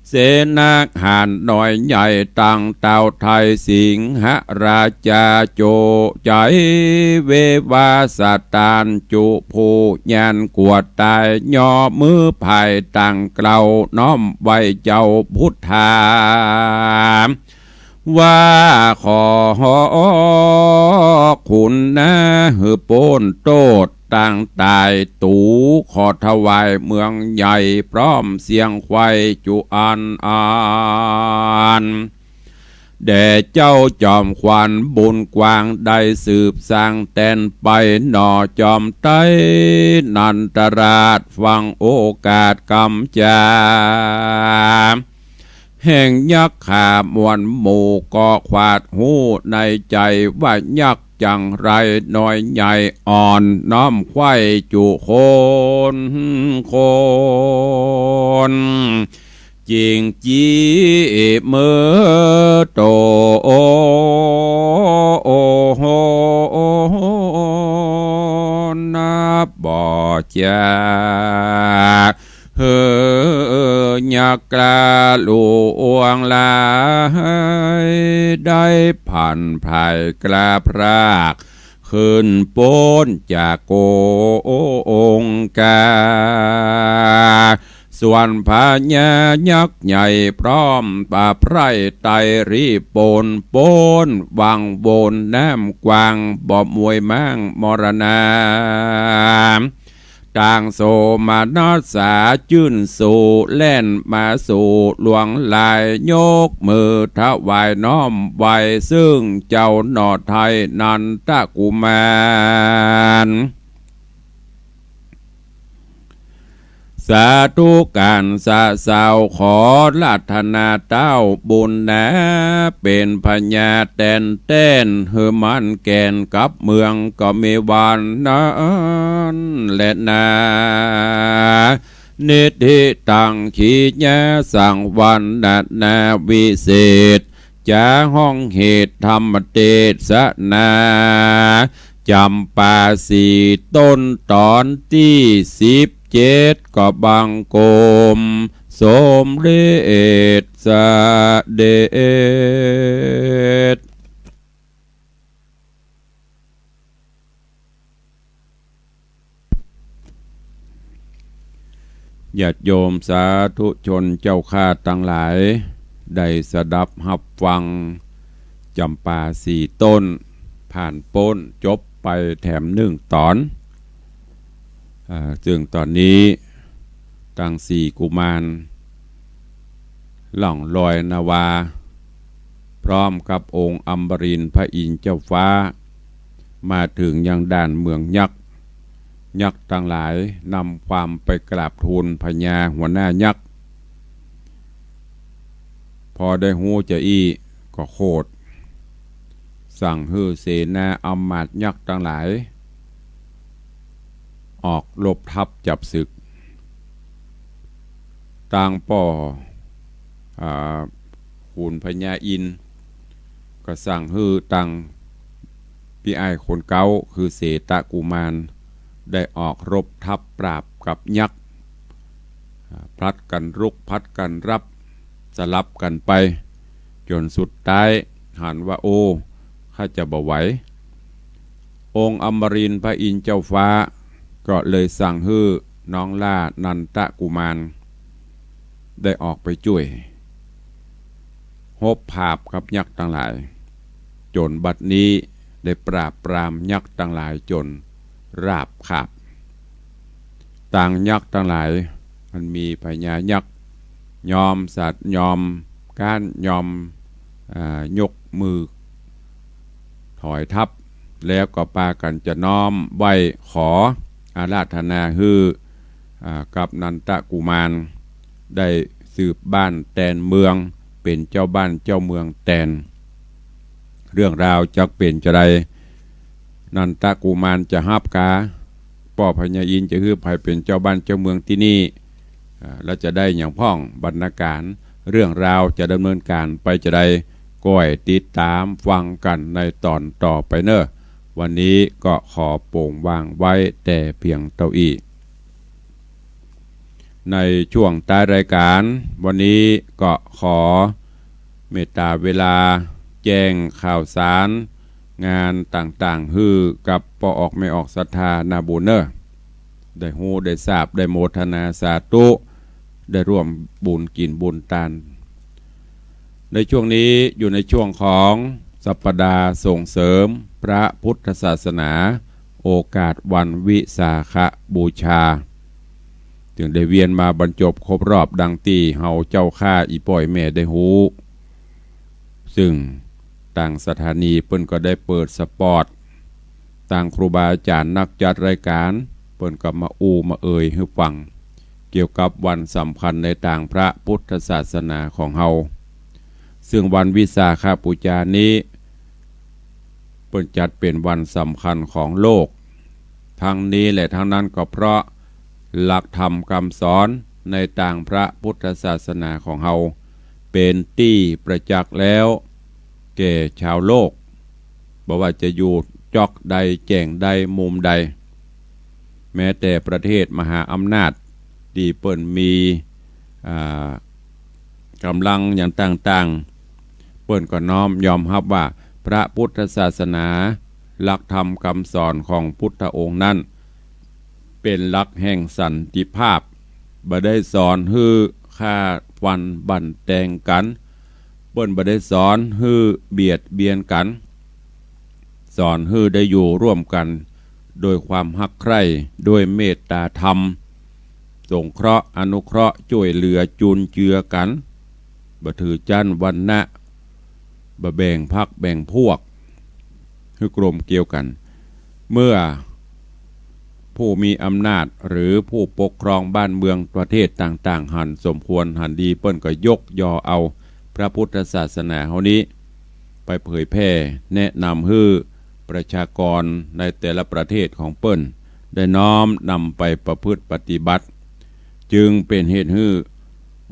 เสนาหาญน้อยใหญ่ตังเต้าไทยสิงหราชาโจใจ๋ เววาสตานจุผู้ยานกลัวต๋าย ย่อมือผายตั้งเกล้าน้อมไหว้เจ้าพุทธา ว่าขอขุนนาหื้อป๊นโต้ษตางต๋าย ตู่ขอถวายเมืองใหญ่พร้อมเสียงไขว่จุอันอัน แด่เจ้าจอมขวัญบุญกว้างได้สืบสร้างแตนไปหน่อจอมไตรนันทราช ฟังโอกาสกำจา แห่งยักษ์ข้ามวลหมู่ก็ขวาดฮู้ในใจ๋ว่ายักษ์จั๋งไร น้อยใหญ่อ่อนน้อมไขว่จุคนคน จิ่งจี้เมิดโต นับบ่จา หื้อยักษ์กล้าหลวงหลาย ได้ผันผายกล้าพราก ขึ้นป๊นจากกงกา ส่วนพญายักษ์ใหญ่พร้อมป่าไพร่ไตรีบป๊นป๊น วังวนน้ำกว้างบ่มวยม้างมรณา ต่างโสมนัสสาจื้นสู้แล่นมาสู่หลวงหลาย ยกมือถวายน้อมไหว้ซึ่งเจ้าหน่อไทยนันทกุมาร สาธุก๋านสะเสา ขออาราธนาเต้าบุญนา เป๋นพญาแตนแต้น หื้อมั่นแก่นกับเมืองก็มีวันนั้นแลนา นิทธิตัง ขีญาสังวรรณนาวิเศษ จะฮ้องเหตุธรรมเตสนา จ๋ำปาสี่ต้นต๋อนตี้สิบเจ็ด ก็บังคมสมเด็จเสด็จ ญาติโยมสาธุชนเจ้าข้าตังหลาย ได้สดับฮับฟังจ๋ำปาสี่ต้น ผ่านป๊นจบไปแถมนึ่งต๋อน อ่า ซึ่งต๋อนนี้ตังสี่กุมาร ล่องลอยนาวา พร้อมกับองค์อมรินทร์พระอินทร์เจ้าฟ้า มาเถิงยังด่านเมืองยักษ์ ยักษ์ตังหลายนำความไปกราบทูลพญาหัวหน้ายักษ์ พอได้ฮู้จาอี้ก็โขด สั่งหื้อเสนาอำมาตย์ยักษ์ตังหลาย ออกรบทัพจับศึก ตางป้อ อ่า ขุนพญาอินทร์ ก็สั่งหื้อตางปี้อ้ายคนเก๊า คือเสตกุมาร ได้ออกรบทัพปราบกับยักษ์ อ่า ผลัดกั๋นรุกผลัดกั๋นรับ สลับกั๋นไป จ๋นสุดต๊ายหันว่า โอ้ ข้าจะบ่ไหว องค์อมรินทร์พระอินทร์เจ้าฟ้า ก็เลยสั่งหื้อน้องหล้านันทกุมาร ได้ออกไปจ้วย ฮบผาบกับยักษ์ตังหลาย จ๋นบัดนี้ได้ปราบปรามยักษ์ตังหลายจ๋นราบคาบ ตางยักษ์ตังหลาย มันมีพญายักษ์ ยอมสัตย์ยอมก๊านยอม อ่า ยกมือถอยทัพ แล้วก็ปากั๋นจะน้อมไหว้ขออาราธนาหื้อ อ่า กับนันทกุมาร ได้สืบบ้านแตนเมือง เป๋นเจ้าบ้านเจ้าเมืองแตน เรื่องราวจักเป๋นจาใด นันทกุมารจะฮับกา ป้อพญาอินทร์จะหื้อใผเป๋นเจ้าบ้านเจ้าเมืองตี้นี่ อ่า แล้วจะได้หยังพ่อง บรรณาก๋าร เรื่องราวจะดำเนินก๋านไปจาใด ก้อยติดต๋ามฟังกั๋นในต๋อนต่อไปเน่อ วันนี้ก็ขอโป๋งวางไว้แต่เปียงเต้าอี้ ในช่วงต๊ายรายก๋าน วันนี้ก็ขอเมตต๋าเวลาแจ้งข่าวสารงานต่างๆ หื้อกับป้อออกแม่ออกศรัทธานาบุญเน่อ ได้ฮู้ได้ทราบได้โมทนาสาธุ ได้ร่วมบุญกิ๋นบุญตาน ในช่วงนี้อยู่ในช่วงของสัปดาห์ส่งเสริมพระพุทธศาสนา โอกาสวันวิสาขบูชา จึงได้เวียนมาบรรจบครบรอบดังตี้เฮาเจ้าข้าอี่ป้ออี่แม่ได้ฮู้ ซึ่งตางสถานีเปิ้นก็ได้เปิดสปอต ตางครูบาอาจ๋ารย์นักจัดรายก๋าน เปิ้นก็มาอู้มาเอ่ยหื้อฟัง เกี่ยวกับวันสำคัญในตางพระพุทธศาสนาของเฮา ซึ่งวันวิสาขบูชานี้ เปิ้นจัดเป๋นวันสำคัญของโลก ทั้งนี้และทั้งนั้นก็เพราะหลักธรรมกำสอนในตางพระพุทธศาสนาของเฮา เป๋นตี้ประจักษ์แล้วแก่ชาวโลก บ่ว่าจะอยู่จ๊อกใด แจ้งใด มุมใด แม้แต่ประเทศมหาอำนาจตี้เปิ้นมี อ่า ก๋ำลังอย่างต่างๆ เปิ้นก็น้อมยอมฮับว่าพระพุทธศาสนา หลักธรรมกำสอนของพุทธองค์นั้น เป๋นหลักแห่งสันติภาพ บ่ได้สอนหื้อฆ่าฟันบั่นแตงกั๋น เปิ้นบ่ได้สอนหื้อเบียดเบียนกั๋น สอนหื้อได้อยู่ร่วมกั๋นโดยความฮักใคร่ ด้วยเมตตาธรรม สงเคราะห์อนุเคราะห์จ้วยเหลือจุนเจือกั๋น บ่ถือจั้นวรรณะ บ่แบ่งพรรคแบ่งพวก หื้อกลมเกลียวกั๋น เมื่อผู้มีอำนาจหรือผู้ปกครองบ้านเมืองประเทศต่างๆ หันสมควรหันดี เปิ้นก็ยกยอเอาพระพุทธศาสนาเฮานี้ ไปเผยแผ่แนะนำหื้อประชากรในแต่ละประเทศของเปิ้น ได้น้อมนำไปประพฤติปฏิบัติ จึงเป๋นเหตุหื้อ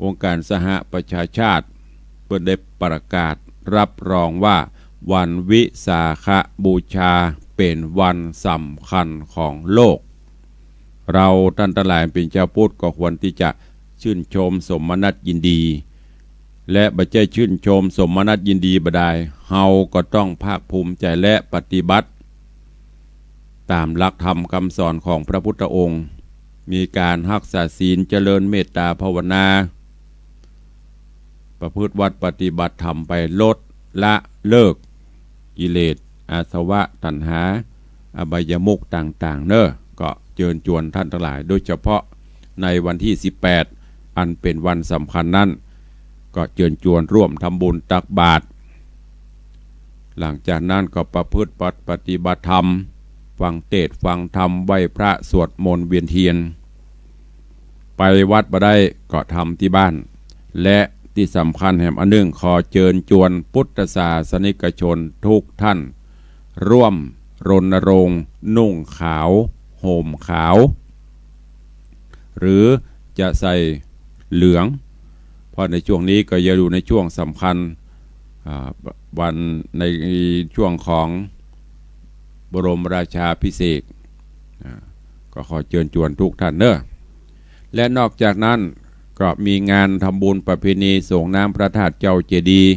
องค์การสหประชาชาติ เปิ้นได้ประกาศรับรองว่าวันวิสาขบูชาเป๋นวันสำคัญของโลก เราต้านตังหลายเป๋นจาวพุทธก็ควรตี้จะชื่นชมสมนัสยินดี และบ่ใจ้ชื่นชมสมนัสยินดีบ่ดาย เฮาก็ต้องภาคภูมิใจ๋และปฏิบัติ ต๋ามหลักธรรมกำสอนของพระพุทธองค์ มีก๋านฮักษาศีล เจริญเมตตาภาวนา ประพฤติวัตรปฏิบัติธรรมไป ลดละเลิกกิเลส อาสวะ ตัณหา อบายมุขต่างๆ เน่อ ก็เจิญจวนต้านตังหลาย โดยเฉพาะในวันตี้สิบแปด อันเป๋นวันสำคัญนั้น ก็เจิญจวนร่วมทำบุญตักบาตร หลังจากนั้นก็ประพฤติปฏิบัติธรรม ฟังเตสน์ฟังธรรม ไหว้พระสวดมนต์เวียนเทียน ไปวัดบ่ได้ก็ทำตี้บ้าน และตี้สำคัญแหมอันนึ่ง ขอเจิญจวนพุทธศาสนิกชนทุกท่าน ร่วมรณรงค์นุ่งขาว ห่มขาว หรือจะใส่เหลือง เพราะในช่วงนี้ก็ยังอยู่ในช่วงสำคัญ อ่า วันในช่วงของบรมราชาภิเษก อ่า ก็ขอเจิญจวนทุกท่านเน่อ และนอกจากนั้นก็มีงานทำบุญประเพณีส่งน้ำพระธาตุเจ้าเจดีย์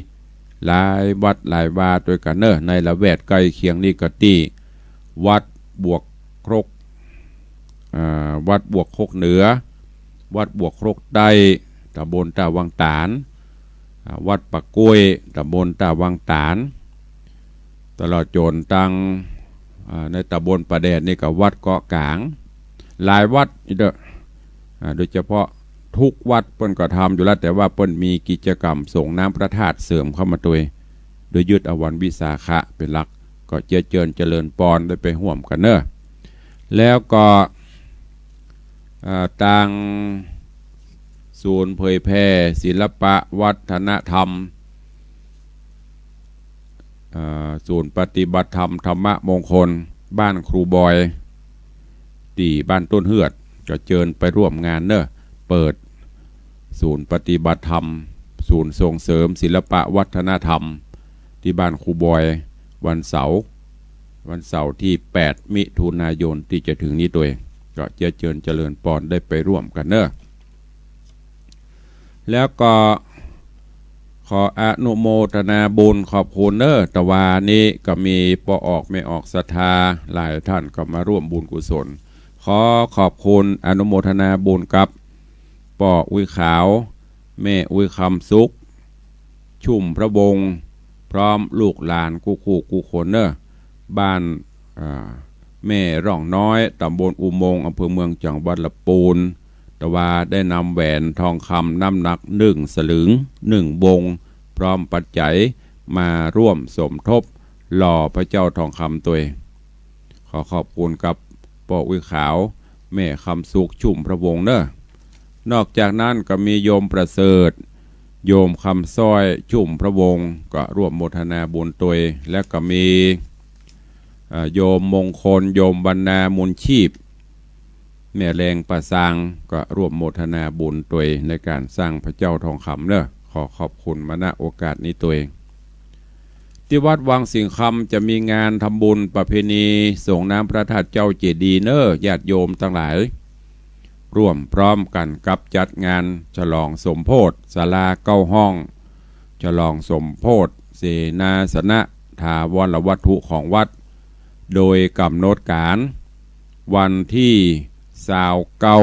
หลายวัดหลายวาตวยกั๋นเน่อ ในละแวกใก้เคียงนี้ก็ตี้ วัดบวกครก อ่า วัดบวกครกเหนือ วัดบวกครกใต้ ต๋ำบลต้าวังต๋าน อ่า วัดป่ากล้วย ต๋ำบลต้าวังต๋าน ตลอดจ๋นตัง อ่า ในต๋ำบลป่าแดดนี่ก็วัดเกาะก๋าง หลายวัดอีกเน่อ อ่า โดยเฉพาะทุกวัดเปิ้นก็ทำอยู่แล้ว แต่ว่าเปิ้นมีกิจกรรมส่งน้ำพระธาตุเสริมเข้ามาตวย โดยยึดเอาวันวิสาขะเป๋นหลัก ก็เจียเจิญเจริญปอนได้ไปฮ่วมกั๋นเน่อ แล้วก็ อ่า ตางศูนย์เผยแผ่ศิลปะวัฒนธรรม อ่า ศูนย์ปฏิบัติธรรมธรรมมงคลบ้านครูบอย ตี้บ้านต้นเฮือด ก็เจิญไปร่วมงานเน่อ เปิดศูนย์ปฏิบัติธรรม ศูนย์ส่งเสริมศิลปะวัฒนธรรม ตี้บ้านครูบอย วันเสาร์ วันเสาร์ตี้แปดมิถุนายนตี้จะเถิงนี้ตวย ก็เจียเจิญเจริญปอนได้ไปร่วมกั๋นเน่อ แล้วก็ขออนุโมทนาบุญขอบคุณเน่อ ตะวานี้ก็มีป้อออกแม่ออกศรัทธาหลายท่านก็มาร่วมบุญกุศล ขอขอบคุณอนุโมทนาบุญกับป้ออุ๊ยขาว แม่อุ๊ยคำสุข ชุ่มพระวงศ์ พร้อมลูกหลานกู้ๆ กู้คนเน่อ บ้าน อ่า แม่ร่องน้อย ตำบลอุโมงค์ อำเภอเมือง จังหวัดละปูน ตะวาได้นำแหวนทองคำน้ำหนักหนึ่งสลึง หนึ่งวง พร้อมปัจจัยมาร่วมสมทบหล่อพระเจ้าทองคำตวย ขอขอบคุณกับป้ออุ๊ยขาว แม่คำสุขชุ่มพระวงศ์เน่อ นอกจากนั้นก็มีโยมประเสริฐ โยมคำสร้อยชุ่มพระวงศ์ ก็ร่วมโมทนาบุญตวย และก็มี เอ่อ โยมมงคล โยมวรรณา มูลชีพ แม่แรงป่าซาง ก็ร่วมโมทนาบุญตวยในก๋านสร้างพระเจ้าทองคำเน่อ ขอขอบคุณมา ณ โอกาสนี้ตวย ตี้วัดวังสิงห์คำจะมีงานทำบุญประเพณีส่งน้ำพระธาตุเจ้าเจดีย์เน่อ ญาติโยมตังหลาย ร่วมพร้อมกั๋นกับจัดงานฉลองสมโภชศาลาเก้าห้อง ฉลองสมโภชเสนาสนะถาวรวัตถุของวัด โดยก๋ำหนดก๋านวันตี้ซาวเก้า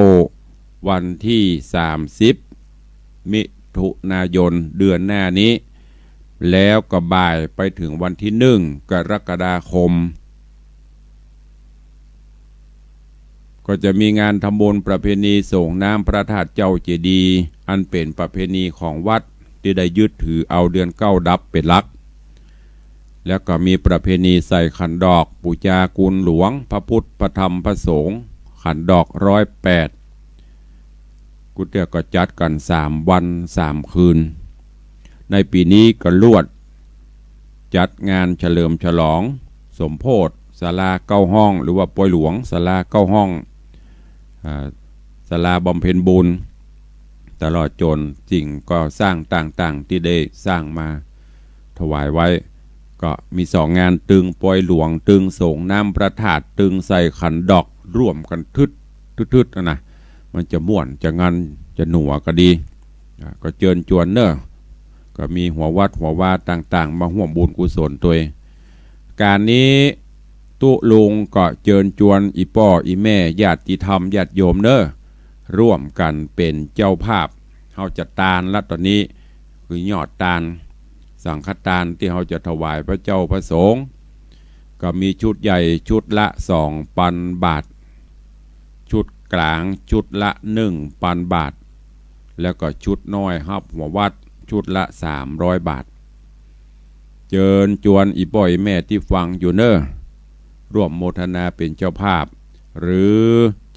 วันตี้สามสิบ มิถุนายน เดือนหน้านี้ แล้วก็บ่ายไปเถิงวันตี้หนึ่ง กรกฎาคม ก็จะมีงานทำบุญประเพณีส่งน้ำพระธาตุเจ้าเจดีย์ อันเป๋นประเพณีของวัดตี้ได้ยึดถือเอาเดือนเก้าดับเป๋นหลัก แล้วก็มีประเพณีใส่ขันดอก ปู๋จาคุณหลวง พระพุทธ พระธรรม พระสงฆ์ ขันดอกร้อยแปด กู้เตื้อก็จัดกั๋นสามวันสามคืน ในปี๋นี้ก็ลวดจัดงานเฉลิมฉลองสมโภชศาลาเก้าห้อง หรือว่าปอยหลวงศาลาเก้าห้อง อ่า ศาลาบำเพ็ญบุญ ตลอดจ๋นสิ่งก่อสร้างต่างๆ ตี้ได้สร้างมาถวายไว้ ก็มีสองงาน ตึงปอยหลวง ตึงส่งน้ำพระธาตุ ตึงใส่ขันดอก ร่วมกั๋นทึด ทึดๆ นะ มันจะม่วน จะงัน จะหนัวก็ดี อ่า ก็เจิญจวนเน่อ ก็มีหัววัดหัววาต่างๆ มาฮ่วมบุญกุศลตวย ก๋านนี้ตุ๊ลุงก็เจิญจวนอี่ป้ออี่แม่ญาติธรรมญาติโยมเน่อ ร่วมกั๋นเป๋นเจ้าภาพ เฮาจะตานละต๋อนนี้ คือยอดตาน สังฆตานตี้เฮาจะถวายพระเจ้าพระสงฆ์ ก็มีชุดใหญ่ชุดละสองปันบาท ชุดก๋างชุดละหนึ่งปันบาท แล้วก็ชุดน้อยฮับหัววัดชุดละสามร้อยบาท เจิญจวนอี่ป้ออี่แม่ตี้ฟังอยู่เน่อ ร่วมโมทนาเป๋นเจ้าภาพ หรือ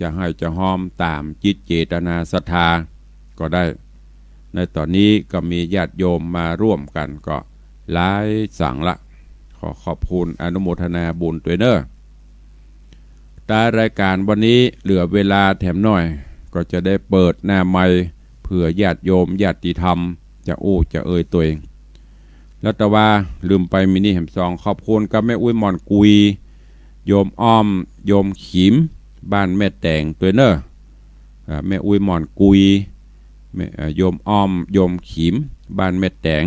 จะให้จะฮอมต๋ามจิตเจตนาศรัทธาก็ได้ ในต๋อนนี้ก็มีญาติโยมมาร่วมกั๋นก็หลายสังละ ขอขอบคุณอนุโมทนาบุญตวยเน่อ ท้ายรายก๋านวันนี้เหลือเวลาแถมหน้อย ก็จะได้เปิดหน้าไมค์เผื่อญาติโยมญาติธรรมจะอู้จะเอ่ยตวย แล้วตะวาลืมไปมีนี่แหมสอง ขอบคุณกับแม่อุ๊ยหม่อนกุย โยมอ้อม โยมขีม บ้านแม่แต๋งตวยเน่อ อ่า แม่อุ๊ยหม่อนกุย แม่ อ่า โยมอ้อม โยมขีม บ้านแม่แต๋ง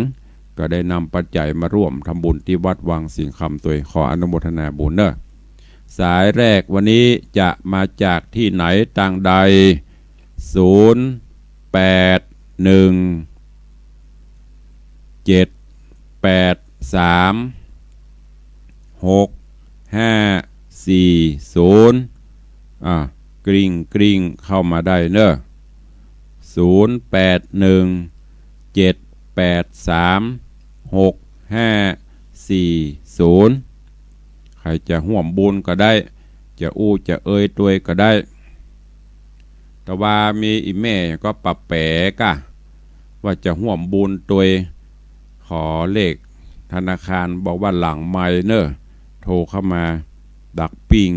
ก็ได้นำปัจจัยมาร่วมทำบุญตี้วัดวังสิงห์คำตวย ขออนุโมทนาบุญเน่อ สายแรกวันนี้จะมาจากตี้ไหนตางใด ศูนย์แปดหนึ่ง เจ็ดแปดสาม หกห้าสี่ศูนย์ อ่า กริ่งกริ่งเข้ามาได้เน่อ ศูนย์แปดหนึ่ง เจ็ดแปดสาม หกห้าสี่ศูนย์ ใผจะฮ่วมบุญก็ได้ จะอู้จะเอ่ยตวยก็ได้ ตะวามีอี่แม่ก็ปะแป๋ก้า ว่าจะฮ่วมบุญตวย ขอเลขธนาคาร บอกว่าหลังไมค์เน่อ โทรเข้ามา ดักปิ้ง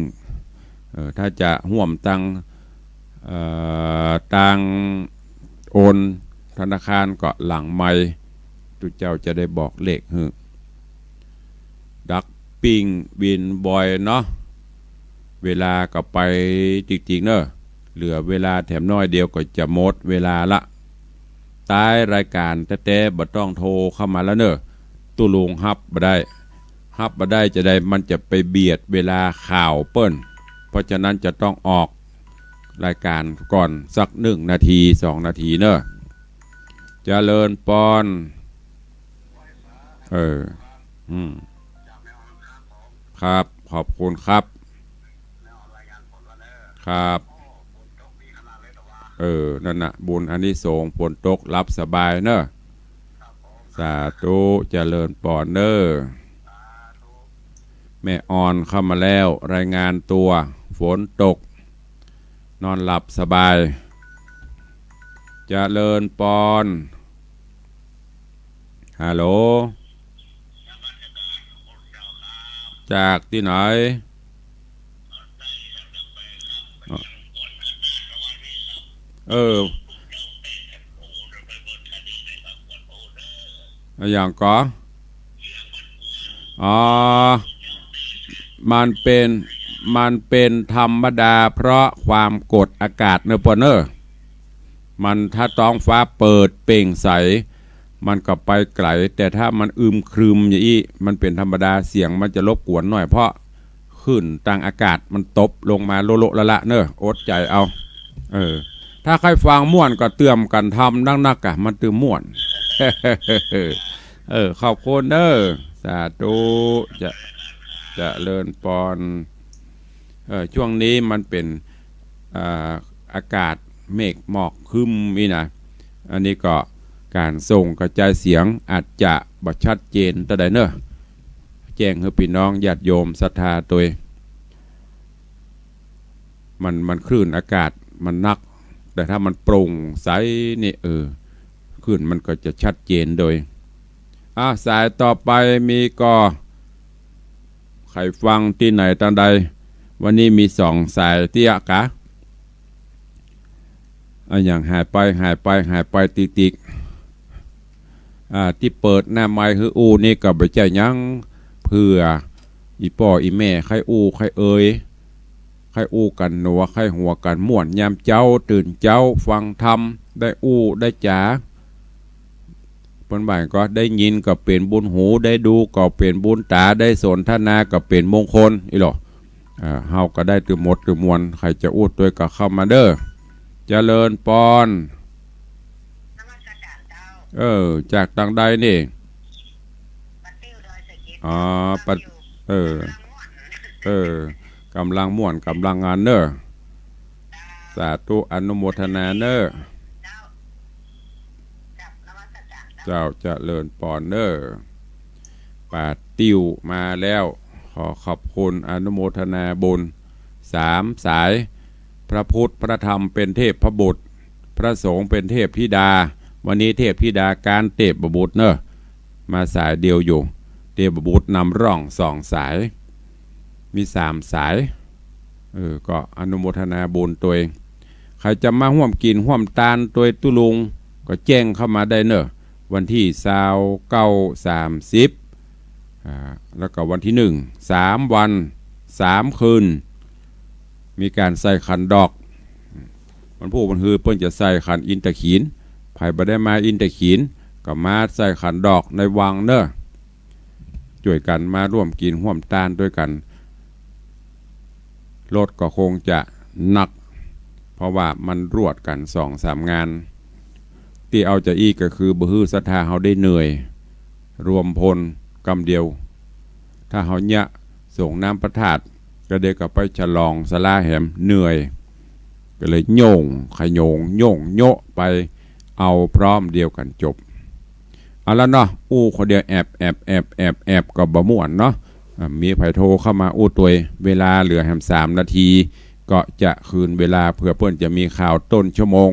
เอ่อ ถ้าจะฮ่วมตาง เอ่อ ตางโอนธนาคารก็หลังไมค์ ตุ๊เจ้าจะได้บอกเลขหื้อ ดักปิ้งวินบอยเนาะ เวลาก็ไปจริงๆ เน่อ เหลือเวลาแถมน้อยเดียวก็จะหมดเวลาละ ท้ายรายก๋านแต๊ๆ บ่ต้องโทรเข้ามาแล้วเน่อ ตุ๊ลุงฮับบ่ได้ ฮับบ่ได้จะใด มันจะไปเบียดเวลาข่าวเปิ้น เพราะฉะนั้นจะต้องออกรายก๋านก่อนสักหนึ่งนาทีสองนาทีเน่อ เจริญปอน เออ อืม ครับ ขอบคุณครับ ครับ เออ นั่นน่ะ บุญอานิสงส์ ฝนตกหลับสบายเนอะ สาธุ เจริญปอนเนอะ แม่ออนเข้ามาแล้ว รายงานตัว ฝนตก นอนหลับสบาย เจริญปอน ฮัลโหล จากตี้ไหน เออ อะหยังก่อ อ๋อ มันเป๋น มันเป๋นธรรมดาเพราะความกดอากาศเนอะปอนเนอะ มันถ้าต๊องฟ้าเปิดเปล่งใส มันก็ไปไก๋ แต่ถ้ามันอึมครึมอย่างอี้ มันเป๋นธรรมดา เสียงมันจะรบกวนหน่อย เพราะคลื่นตางอากาศมันตบลงมาโละๆละๆเนอะ อดใจ๋เอา เออ ถ้าใค่ฟังม่วนก็เตื้อมกั๋นทำนักๆ อะ มันตึงม่วน เออ ขอบคุณเนอะ สาธุ จะ เจริญปอน เออ ช่วงนี้มันเป๋น อ่า อากาศเมฆหมอกครึ้มนี่นะ อันนี้ก็ก๋านส่งกระจายเสียงอาจจะบ่ชัดเจนเต้าใดเนอะ แจ้งหื้อปี้น้องญาติโยมศรัทธาตวย มัน มันคลื่นอากาศมันหนัก แต่ถ้ามันโปร่งใสนี่ เออ คลื่นมันก็จะชัดเจนโดย อ่ะ สายต่อไปมีก่อ ใค่ฟังตี้ไหนตางใด วันนี้มีสองสายเตี้ยกะ อะหยังหายไป หายไป หายไปติ๊กๆ อ่า ตี้เปิดหน้าไมค์หื้ออู้นี่ก็บ่ใจ้หยัง เปื้ออี่ป้ออี่แม่ใค่อู้ใค่เอย ใค่อู้กั๋นหนัว ใค่หัวกั๋นม่วน ยามเจ๊าตื่นเจ๊าฟังธรรม ได้อู้ได้จ๋า เปิ้นว่าก็ได้ยินก็เป๋นบุญหู ได้ดูก็เป๋นบุญต๋า ได้สนทนาก็เป๋นมงคล อี้หล่อ อ่า เฮาก็ได้ตื่นหมดตื่นมวล ใผจะอู้ตวยก็เข้ามาเด้อ เจริญปอน นมัสก๋านเจ้า เออ จากตางใดนี่ ปาติ้วดอยสะเก็ด อ๋อ ปา เออ กำลังม่วน เออ กำลังม่วน กำลังมันเนอะ สาธุ อนุโมทนาเนอะ เจ้า กราบนมัสก๋านเจ้า เจ้า เจริญปอนเนอะ ปาติ้วมาแล้ว ขอขอบคุณอนุโมทนาบุญ สามสาย พระพุทธพระธรรมเป๋นเทพบุตร พระสงฆ์เป๋นเทพธิดา วันนี้เทพธิดาก๊านเตปบุตรเนอะ มาสายเดียวอยู่ เตปบุตรนำร่องสองสาย มีสามสาย เออ ก็อนุโมทนาบุญตวย ใผจะมาฮ่วมกิ๋นฮ่วมตานตวยตุ๊ลุง ก็แจ้งเข้ามาได้เนอะ วันตี้ซาวเก้า สามสิบ อ่า แล้วก็วันตี้นึ่ง สามวัน สามคืน มีก๋านใส่ขันดอก วันพูกวันฮือเปิ้นจะใส่ขันอินตะขีน ใผบ่ได้มาอินตะขีน ก็มาใส่ขันดอกในวังเนอะ จ้วยกั๋นมาฮ่วมกิ๋นฮ่วมตานตวยกั๋น รถก็คงจะหนัก เพราะว่ามันรวดกั๋นสองสามงาน ตี้เอาจาอี้ก็คือบ่หื้อศรัทธาเฮาได้เหนื่อย รวมพลกำเดียว ถ้าเฮาเยียะส่งน้ำพระธาตุ ก็เดี๋ยวก็ไปฉลองศาลาแหมเหนื่อย ก็เลยโย่งขะโยงโย่งโยะไป เอาพร้อมเดียวกั๋นจบ เอาละเนาะ อู้คนเดียวแอบแอบแอบแอบแอบก็บ่ม่วนเนาะ อ่า มีใผโทรเข้ามาอู้ตวย เวลาเหลือแหมสามนาที ก็จะคืนเวลาเผื่อเปิ้นจะมีข่าวต้นชั่วโมง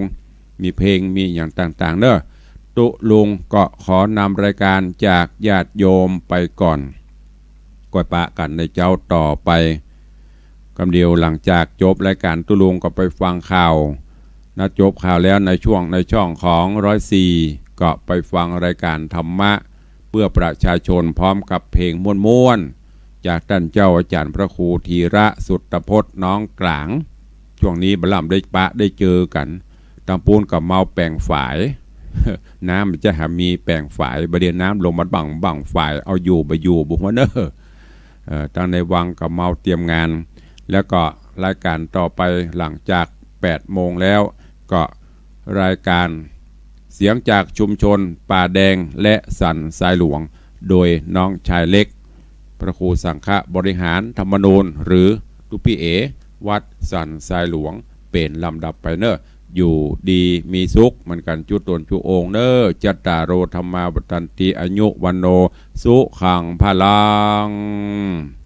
มีเพลง มีหยังต่างๆ เนอะ ตุ๊ลุงก็ขอนำรายการจากญาติโยมไปก่อน ก้อยปะกั๋นในเจ๊าต่อไป กำเดียวหลังจากจบรายการตุ๊ลุงก็ไปฟังข่าว นะ จบข่าวแล้วในช่วง ในช่องของร้อยสี่ ก็ไปฟังรายการธรรมะเพื่อประชาชนพร้อมกับเพลงม่วนๆ จากต้านเจ้าอาจ๋ารย์พระครูธีระสุตตพจน์น้องกลาง ช่วงนี้บ่ล่ำได้ปะได้เจอกั๋น ตางปู๊นก็เมาแป๋งฝาย น้ำจะหามีแป๋งฝาย บ่าเดี่ยวน้ำลงมาบั่งบั่งฝาย เอาอยู่บ่อยู่บ่ฮู้เนอะ เอ่อ ตางในวังก็เมาเตรียมงาน แล้วก็รายการต่อไปหลังจากแปดโมงแล้ว ก็รายการเสียงจากชุมชนป่าแดงและสันทรายหลวง โดยน้องชายเล็ก พระครูสังฆบริหารธรรมนูญ หรือตุ๊ปี้เอ๋ วัดสันทรายหลวง เป๋นลำดับไปเน่อ อยู่ดีมีสุขเหมือนกั๋นจุ๊ต๋นจุ๊องค์เน่อ จัตตาโร ธัมมา วัฑฒันติ อายุ วัณโณ สุขัง พลัง